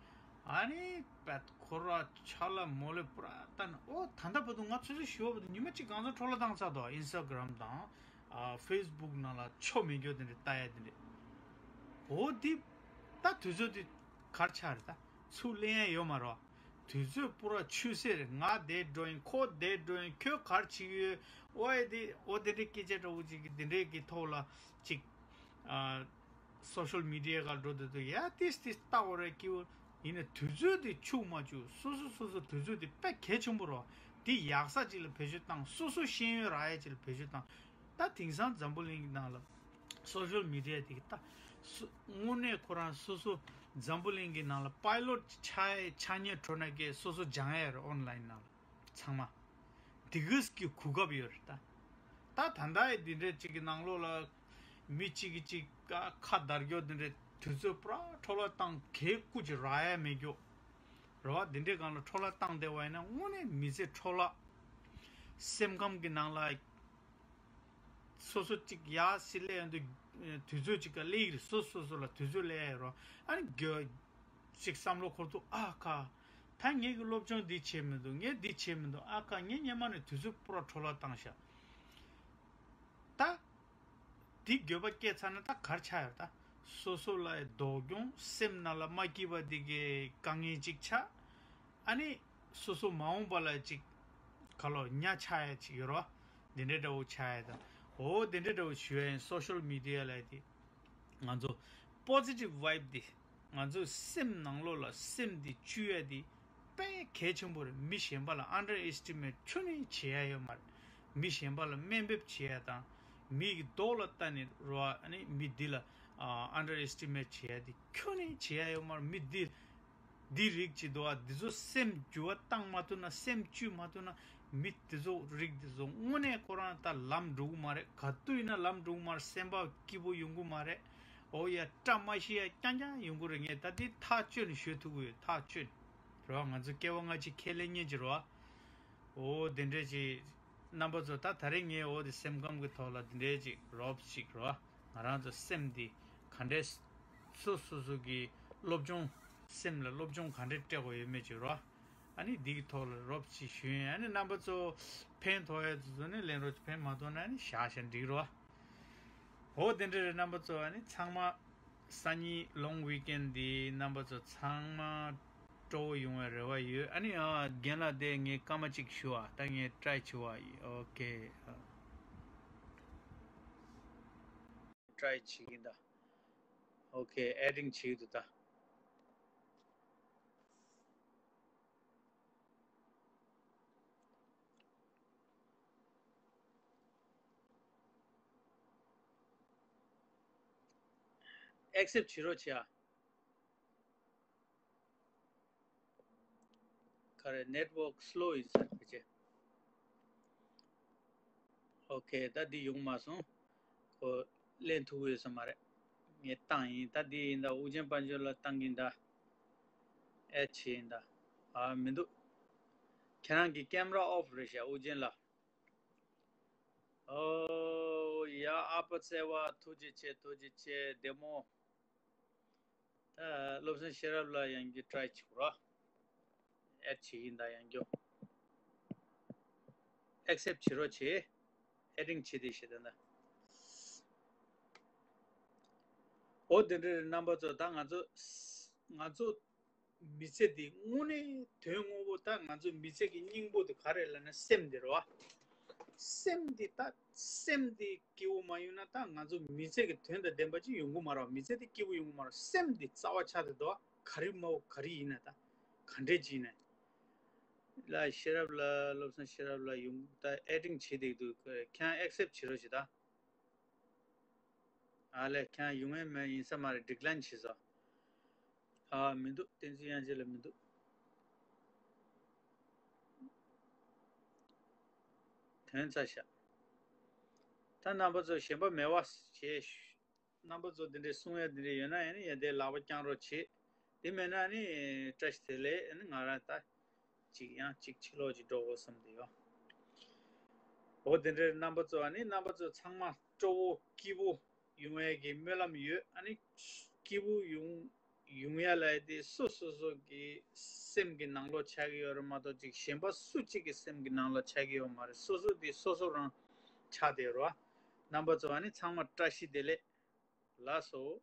ཨ་ནི་པད་ཁོ་ར་ཆ་ལ་མོ་ལེ་པུ་ར་ད་ནི་ཨོ་ད་ལྟ་བར་དུ་ང་ཆུ་ཚོད་བཞི་པ་བར་དུ་ཉི་མ་གཅིག་གང་ཚོད་འཕྲོ་བརླག་བཏང་ཚར་འདུག་ཨིན་སི་ཊ་གྷ་རམ་དང་ཨ་ཕེ་སི་བུག་ནང་ལ་ཆོ་མེད་རྒྱུ་དེ་འདྲ་ལྟ་ཡ་དེ་འདྲ། ཨོ་འདི་ད་དུས་ཚོད་དེ་གར་ཆགས་རེད། ད་ཚུར་ལེན་ཡ་ཡོད་མ་རེད། དུས་ཚོད་པུ་ར་ཆུད་ཟོས་རེད། ང་བསྡད་འགྲོ་ཡིན། ཁོ་བསྡད་འགྲོ་ཡིན། ཁྱོད་གར་བྱེད་ཀྱི་ཡོད། ཨོ་ཨེ་དེ་ཨོ་དེ་འདྲའི་སྐད་ཆ་འདྲ་བོ་ཅིག་གི་དེ་འདྲའི་གི་ཐོག་ལ་ཅིག་ཨ། སོ་ཤལ་མི་ཌི་ཡ་ག་འགྲོ་དུས་དུས་ཡ་ཏིས་ཏིས་ལྟ་བ་རེད་སྐྱིད་པོ། ཡིན་ན་དུས་ཚོད་དེ་འཕྱུགས་མ་བཅུག་སོ་སོ་སོ་སོ་དུས་ཚོད་དེ་དཔེ་གལ་ཆེན་པོ་རེད། དེ་ཡག་ས་ཅིག་ལ་བེད་སྤྱོད་བཏང་། སོ་སོ་ཤེས་ཡོན་རག་ཡ་ཅིག་ལ་བེད་སྤྱོད་བཏང་། ད་དེང་སང་འཛམ་བུ་གླིང་གི་ནང་ལ་སོ་ཤལ་མི་ཌི་ཡ་དེ་གི་ད་སོ་དངོས་གནས་ཁོ་རང་སོ་སོ་འཛམ་བུ་གླིང་གི་ནང་ལ་པའི་ལོཊ་ཆགས་ཡ་ཆགས་ཉེན་འགྲོ་ན་སྐད་སོ་སོ་སྦྱང་ཡ་རེད་ཨོན་ལ་ཡིན་ནང་ལ། ཚང་མ། དེ་གིས་ཀྱི་གོ་སྐབས་ཡོད་རེད་ད། ད་ད་ལྟ་ཡི་འདི་འདྲའི་གཅིག་གི་ནང་ལོགས་ལ། མི་གཅིག་གིས་གཅིག་ཁ་བརྡར་རྒྱུ་འདི་འདྲའི་དུས་ཚོད་པུ་ར་འཕྲོ་བརླག་བཏང་གས་སྐུ་ཅིག་རག་ཡ་མེད་རྒྱུ། རེད་བ། འདི་འདྲའི་སྒང་ལ་འཕྲོ་བརླག་བཏང་བསྡད་པ་ཡིན་ན་དངོས་གནས་མི་ཚེ་འཕྲོ་བརླག་སེམས་ཁམས་ཀྱི་ནང་ལ་སོ་སོ་གཅིག་ཡར་སི་སླེབས་ཡོང་དུས་དུས་ཚོད་གཅིག་ག་སླེབས་ཀྱི་རེད། སོ་སོ་སོ་ལ་དུས་ཚོད་སླེབས་ཡོད་རེད་བ། ཨ་ནི་དགོས་ཅིག་བསམ་བློ་འཁོར་དུས་ཨ་ཁ། ད་ངེད་ཀྱི་སློབ་སྦྱོང་འདི་བྱས་མི་འདུག་ངས་འདི་བྱས་མི་འདུག་ཨ་ཁ། ངས་སྔོན་མ་ནས་དུས་ཚོད་པུ་ར་འཕྲོ་བརླག་བཏང་ཤག་ད། འདི་འགྱོད་པ་སྐྱེས་ཚར་ན་ད་ག་རེ་ཆགས་ཡོད་ད། སོ་སོ་ལ་སྡུག་གྱོང་སེམས་ནང་ལ་མ་སྐྱིད་པ་འདི་གའི་དཀའ་ངལ་ཅིག་ཆགས། ཨ་ནི་སོ་སོ་མ་འོངས་པ་ལ་ཅིག་ག་ལོ་ཉ་ཆགས་ཡ་ཅིག་ཡོད་རོ། འདི་འདྲའི་འདྲ་བོ་ཆགས་ཡ་ད། འོ་འདི་འདྲའི་འདྲ་བོ་ཞུ་ཡ་ཡིན། སོ་ཤལ་མི་ཌི་ཡ་ལ་དེ་ང་ཚོ་པོ་སི་ཊིབ་ཝའིབ་འདི། ང་ཚོའི་སེམས་ནང་ལོགས་ལ་སེམས་འདི་བཅུག་ཡ་འདི་དཔེ་གལ་ཆེན་པོ་རེད། མི་གཞན་པ་ལ་ཨན་ཌར་ཨེ་སི་ཊི་མེཊ་ཁྱོན་ནས་བྱེད་ཡ་ཡོད་མ་རེད། མི་གཞན་པ་ལ་དམའ་འབེབས་བྱེད་ཡ་དང་། མི་གི་མདོག་ལ་ལྟ་ནས་རོ། ཨ་ནི་མི་འདི་ལ་ཨན་ཌར་ཨེ་སི་ཊི་མེཊ་བྱེད་ཡ་འདི་ཁྱོན་ནས་བྱེད་ཡ་ཡོད་མ་རེད། མི་འདི་འདི་རིགས་ཅིག་འདུག་ཨ། འདི་ཚོ་སེམས་འགྱུར་བ་བཏང་མ་ཐུབ་ན། སེམས་བཅུག་མ་ཐུབ་ན། མི་དེ་ཚོ་རིགས་དེ་ཚོ་དངོས་གནས་ཁོ་རང་ད་ལམ་འགྲོ་གི་མ་རེད། ག་དུས་ཡིན་ན་ལམ་འགྲོ་གི་མ་རེད། སེམས་པ་སྐྱིད་པོ་ཡོང་གི་མ་རེད། འོ་ཡ། བཀྲ་མ་ཤིས་ཡ་རྐྱང་རྐྱང་ཡོང་གི་རེད། ངས་ད་འདི་ཐག་གཅོད་ནས་ཤོད་ཐུབ་ཀྱི་ཡོད། ཐག་གཅོད་ནས་རོ། ང་ཚོ་སྐྱེ་བ་སྔ་ཕྱི་ཁས་ལེན་མཁན་ཅིག་རོ། འོ་དེ་འདྲས་ཅིག་རྣམ་པ་ཚོ། ད་ད་རེས་ངས་འོ་དེ་སེམས་ཁམས་ཀྱི་ཐོག་ལ་དེ་འདྲས་ཅིག་རོབ་ཅིག་རོ། ང་རང་ཚོ་སེམས་འདི་ག་འདྲས་སོ་སོ་སོ་གི་སློབ་སྦྱོང་། སེམས་ལ་སློབ་སྦྱོང་ག་འདྲས་སྤྲད་དགོས་ཡོད་མེད་ཅིག་རོ། ཨ་ནི་འདི་གི་ཐོག་ལ་རོབ་ཅིག་ཞུས་ཡིན། ཨ་ནི་རྣམ་པ་ཚོ་ཕན་ཐོགས་ཡ་ཚོ་ཚོ་ནི་ལེན་རོགས། ཕན་མ་ཐོགས་ན་ཨ་ནི་བཞག་བཞག་འགྲིག་རོ། འོ་དེ་འདྲ་རེད། རྣམ་པ་ཚོ་ཨ་ནི་ཚང་མ་སང་ཉིན་ལོང་ཝིག་ཨེན་འདི་རྣམ་པ་ཚོ་ཚང་མ་སྤྲོ་བོ་ཡོང་བའི་རེ་བ་ཡོད། ཨ་ནི་ཨ་རྒན་ལགས་དེ་ངས་སྐར་མ་གཅིག་ཞུ་བ། ད་ངས་ཊྲའི་བྱེད་པ་ཡིན། ཨོ་ཁེ། ཨ། ཊྲའི་བྱེད་ཀྱིན་གདའ། ཨོ་ཁེ། ཨེ་ཌིང་བྱེད་ཀྱི་འདུག་ད། ཨེག་སེབ་བྱེད་རོགས་བྱེད་ཨ། ག་རེ། ནེཊ་ཝོག་སི་ལོ་ཡིན་ས་རེད་ཕལ་ཆེར། ཨོ་ཁེ། ད་འདི་ཡོང་མ་སོང་། ཁོ་ལེན་ཐུབ་ཡོད་ས་མ་རེད། ངས་བཏང་ཡིན། ད་འདི་ཡིན་ད། ཨུ་རྒྱན་དཔལ་འབྱོར་ལ་བཏང་གིན་ད། ཨེ་ཆེ་ཡིན་ད། ཨ་མི་འདུག་ཁྱེད་རང་གི་ཀེམ་ར་ཨོཕ་རེད་ཤག་ཨུ་རྒྱན་ལགས། ཨོ་ཡ། ཨ་ཕ་བརྩེ་བ། ཐུགས་རྗེ་ཆེ། ཐུགས་རྗེ་ཆེ། བདེ་མོ། ད་བློ་བཟང་ཤེས་རབ་ལགས་ཡང་བསྐྱར་ཊྲའི་བྱེད་རོགས། ཨེཌ་བྱེད་ཀྱིན་གདའ་ཡང་བསྐྱར། ཨེག་སེབ་བྱེད་རོགས་བྱེད། ཨེ་ཌིང་བྱེད་དེ་ཞེས་ད་ད། འོ་དེ་འདྲ་རེད། རྣམ་པ་ཚོ། ད་ང་ཚོ་ང་ཚོ་མི་ཚེ་འདི་དངོས་གནས་དོན་དངོས་པོ། ད་ང་ཚོ་མི་ཚེ་གི་སྙིང་པོ་དེ་ག་རེ་ལབ་ན་སེམས་འདི་རེད་བ། སེམས་འདི་ད་སེམས་འདི་སྐྱིད་པོ་མ་ཡོང་ན་ད་ང་ཚོ་མི་ཚེ་གི་དོན་དང་ལྡན་པ་ཅིག་ཡོང་གི་མ་རེད་བ། མི་ཚེ་འདི་སྐྱིད་པོ་ཡོང་གི་མ་རེད་བ། སེམས་འདི་རྩ་བ་ཆགས་བསྡད་འདུག་བ། ག་རེ་མ་ག་རེ་ཡིན་ན་ད་ག་འདྲས་ཅིག་ཡིན་ན། ལ་ཤེས་རབ་ལགས། བློ་བཟང་ཤེས་རབ་ལགས་ཡོང་ད་ཨེ་ཌིང་བྱེད་བསྡད་འདུག་ཁྱེད་རང་ཨེག་སེབ་བྱེད་རོགས་བྱེད་ད། ཨ་ལས། ཁྱེད་རང་ཡོང་ཡས་མེད། ཡིན་ས་མ་རེད། ཌི་ཀི་ལའིན་བྱེད་ས། ཨ་མི་འདུག་བསྟན་འཛིན་དབྱངས་ཅན་ལགས་མི་འདུག་ཐོན་ཚར་ཤག་ད་རྣམ་པ་ཚོ་ཞེན་པ་མེད་པ་བྱས། རྣམ་པ་ཚོ་འདི་འདྲའི་གསུང་ཡ་འདི་འདྲའི་ཡོད་ན་ཡང་ནི་ཡ་དེ་ལག་པ་བརྐྱང་རོགས་བྱེད། དེ་མེད་ན་ནི་བཀྲ་ཤིས་བདེ་ལེགས། ཨ་ནི་ང་རང་ད་ཅིག་ཡང་ཅིག་ཕྱི་ལོགས་ཅིག་འགྲོ་དགོས་བསམ་བསྡད་ཡོད། འོ་དེ་འདྲའི་རྣམ་པ་ཚོ། ཨ་ནི་རྣམ་པ་ཚོ་ཚང་མ་སྤྲོ་བོ་སྐྱིད་པོ་ཡོང་ཡས་ཀྱི་སྨོན་ལམ་ཡོད། ཨ་ནི་སྐྱིད་པོ་ཡོང་ཡོང་ཡ་ལ་དེ་སོ་སོ་སོ་གི་སེམས་ཀྱི་ནང་ལོགས་ཆགས་ཀྱི་ཡོད་རེད་མ་གཏོགས་ཅིག་གཞན་པ་སུ་གཅིག་གི་སེམས་ཀྱི་ནང་ལོགས་ཆགས་ཀྱི་ཡོད་མ་རེད། སོ་སོ་དེ་སོ་སོ་རང་ཆགས་བསྡད་རོགས། རྣམ་པ་ཚོ་ཨ་ནི་ཚང་མ་བཀྲ་ཤིས་བདེ་ལེགས། ལགས་སོ།